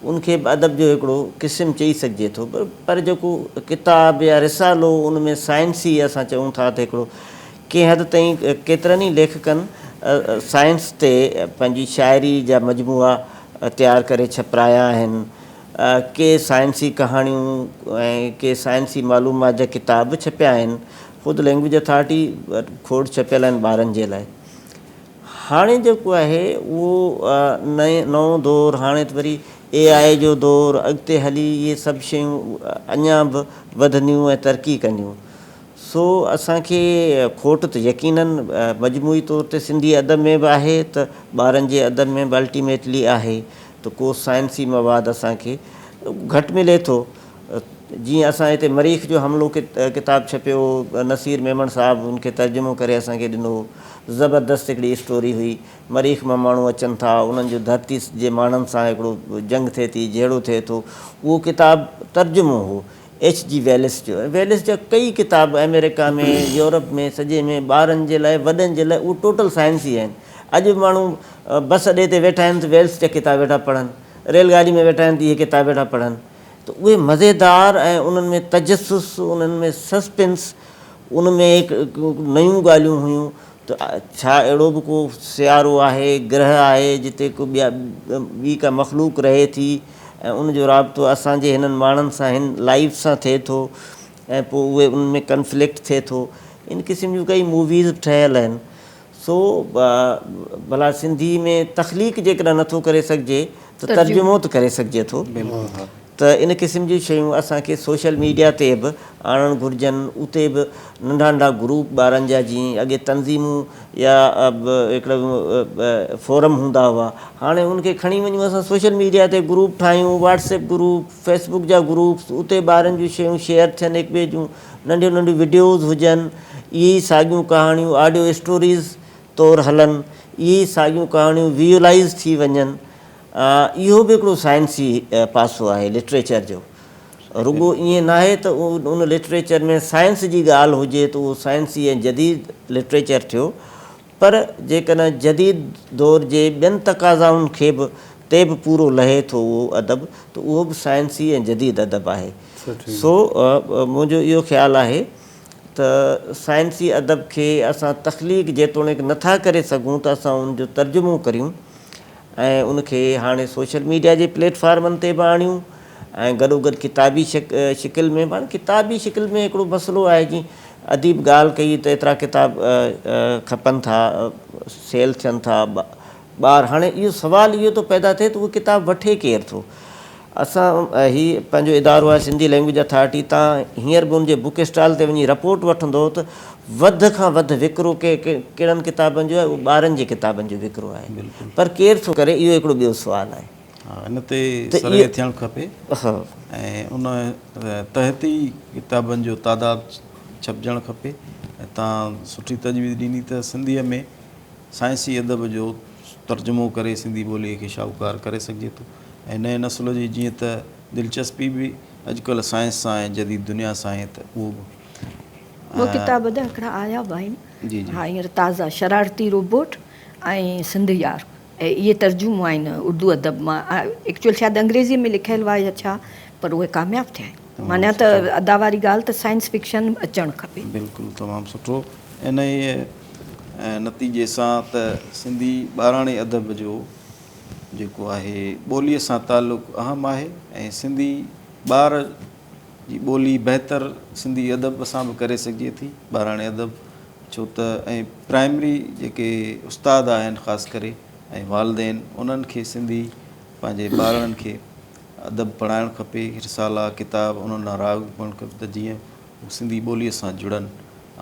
ان کي به ادب جو هڪڙو قسم چئي سگهجي ٿو پر جيڪو ڪتاب يا رسالو ان ۾ سائنسي اسان چئون ٿا ته هڪڙو ڪنهن حد تائين ڪيترن ئي ليکڪن سائنس تي پنهنجي شاعري جا مجموعا تيار ڪري ڇپرايا آهن. ڪي سائنسي ڪهاڻيون ۽ ڪي سائنسي معلومات جا ڪتاب به ڇپيا آهن. خود لينگويج اٿارٽي وٽ کوڙ ڇپيل آهن ٻارن جي لاء. هاڻي جيڪو آهي اهو نئين نئون دور هاڻي ته وري اي آء جو دور اڳتي هلي اهي سڀ شيون اڃا به وڌنديون ۽ ترقي ڪنديون. سو اسان کي کوٽ ته يقيناً مجموعي طور تي سنڌي ادب ۾ به آهي ته ٻارن جي ادب ۾ به الٽيميٽلي آهي ته ڪو سائنسي مواد اسان کي گهٽ ملي ٿو. جيئن اسان هتي مريخ جو حملو ڪتاب ڇپيو هو نصير ميمڻ صاحب ان کي ترجمو ڪري اسان کي ڏنو هو. زبردست هڪڙي اسٽوري هئي. مريخ مان ماڻهو اچن ٿا انهن جو ڌرتي جي ماڻهن سان هڪڙو جنگ ٿئي ٿي جهيڙو ٿئي ٿو. اهو ڪتاب ترجمو هو. ايڇ جي ويلس جو ۽ ويلس جا ڪئي ڪتاب آمريڪا ۾ يورپ ۾ سڄي ۾ ٻارن جي لاء وڏن جي لاء اهي ٽوٽل سائنسي آهن اڄ به ماڻهو بس اڏي تي ويٺا آهن ته ويلس جا ڪتاب ويٺا پڙهن ريل گاڏي ۾ ويٺا آهن ته اهي ڪتاب ويٺا پڙهن ته اهي مزيدار ۽ انهن ۾ تجسس انهن ۾ سسپنس ان ۾ هڪ نيون ڳالهيون هيون ته ڇا اهڙو به ڪو سيارو آهي گرهه آهي جتي ڪو ٻيا ٻي ڪا مخلوق رهي ٿي ۽ ان جو رابطو اسان جي هنن ماڻهن سان هن لائيف سان ٿئي ٿو ۽ پوء اهي ان ۾ ڪنفلڪٽ ٿئي ٿو ان قسم جون ڪئي موويز به ٺهيل آهن سو ڀلا سنڌي ۾ تخليق جيڪڏهن نٿو ڪري سگهجي ته ترجمو ته ڪري سگهجي ٿو ته ان قسم جون شيون اسان کي سوشل ميڊيا تي به آڻڻ گهرجن اتي به ننڍا ننڍا گروپ ٻارن جا جيئن اڳي تنظيمون يا هڪڙو فورم هوندا هئا هاڻي ان کي کڻي وڃون اسان سوشل ميڊيا تي گروپ ٺاهيون واٽس ايپ گروپ فيسبڪ جا گروپس اتي ٻارن جون شيون شيئر ٿين هڪ ٻئي جون ننڍيون ننڍيون وڊيوز هجن اهي ئي ساڳيون ڪهاڻيون آڊيو اسٽوريز طور هلن اهي ئي ساڳيون ڪهاڻيون ويزولائيز ٿي وڃن اهو به هڪڙو سائنسي پاسو آهي لٽريچر جو. رڳو ائين ناهي ته ان لٽريچر ۾ سائنس جي ڳالهه هجي ته اهو سائنسي ۽ جديد لٽريچر ٿيو پر جيڪڏهن جديد دور جي ٻين تقاضائن کي به تي به پورو لهي ٿو اهو ادب ته اهو به سائنسي ۽ جديد ادب آهي. سو منهنجو اهو خيال آهي ته سائنسي ادب کي اسان تخليق جيتوڻيڪ نٿا ڪري سگهون ته اسان ان جو ترجمو ڪريون ۽ ان کي هاڻي سوشل ميڊيا جي پليٽ فارمن تي به آڻيون ۽ گڏوگڏ ڪتابي شڪل ۾ به آڻيون ڪتابي شڪل ۾ هڪڙو مسئلو آهي جي اديب ڳالهه ڪئي ته ايترا ڪتاب کپن ٿا سيل ٿين ٿا ٻار هاڻي اهو سوال اهو ٿو پيدا ٿئي ته اهو ڪتاب وٺي ڪير ٿو اسان هي پنهنجو ادارو آهي سنڌي لينگويج اٿارٽي تان هينئر به ان جي بڪ اسٽال تي وڃي رپورٽ وٺندو ته وڌ کان وڌ وڪرو ڪهڙن ڪتابن جو آهي اهو ٻارن جي ڪتابن جو وڪرو آهي پر ڪير ٿو ڪري اهو هڪڙو ٻيو سوال آهي. ها ان تي سروي ٿيڻ کپي ۽ ان تحت ئي ڪتابن جو تعداد ڇپجڻ کپي ۽ تان سٺي تجويز ڏني ته سنڌيء ۾ سائنسي ادب جو ترجمو ڪري سنڌي ٻوليء کي شاهوڪار ڪري سگهجي ٿو ۽ نئين نسل جي جيئن ته دلچسپي به اڄڪلهه سائنس سان ۽ جديد دنيا سان آهي ته اهو به ٻه ڪتاب ادا هڪڙا آيا به آهن جي جي ها هينئر تازا شرارتي روبوٽ ۽ سنڌ يار ۽ اهي ترجمو آهن اردو ادب مان ايڪچوئل شايد انگريزي ۾ لکيل هئا يا ڇا پر اهي ڪامياب ٿيا آهن معنيٰ ته ادا واري ڳالهه ته سائنس فڪشن اچڻ کپي. بلڪل تمام سٺو انهيء نتيجي سان ته سنڌي ٻاراڻي ادب جو جيڪو آهي ٻوليء سان تعلق اهم آهي ۽ سنڌي ٻار جي ٻولي بهتر سنڌي ادب سان به ڪري سگهجي ٿي ٻاراڻي ادب ڇو ته ۽ پرائمري جيڪي استاد آهن خاص ڪري ۽ والدين انهن کي سنڌي پنهنجي ٻارڙن کي ادب پڙهائڻ کپي رسالا ڪتاب انهن ڏانهن راغب ڪرڻ کپي ته جيئن هو سنڌي ٻوليء سان جڙن.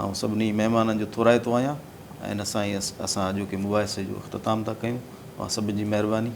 آئون سڀني مهمانن جو ٿورائتو آهيان ۽ ان سان ئي اسان اڄوڪي مباحثي جو اختتام ٿا ڪيون. اوهان سڀن جي مهرباني.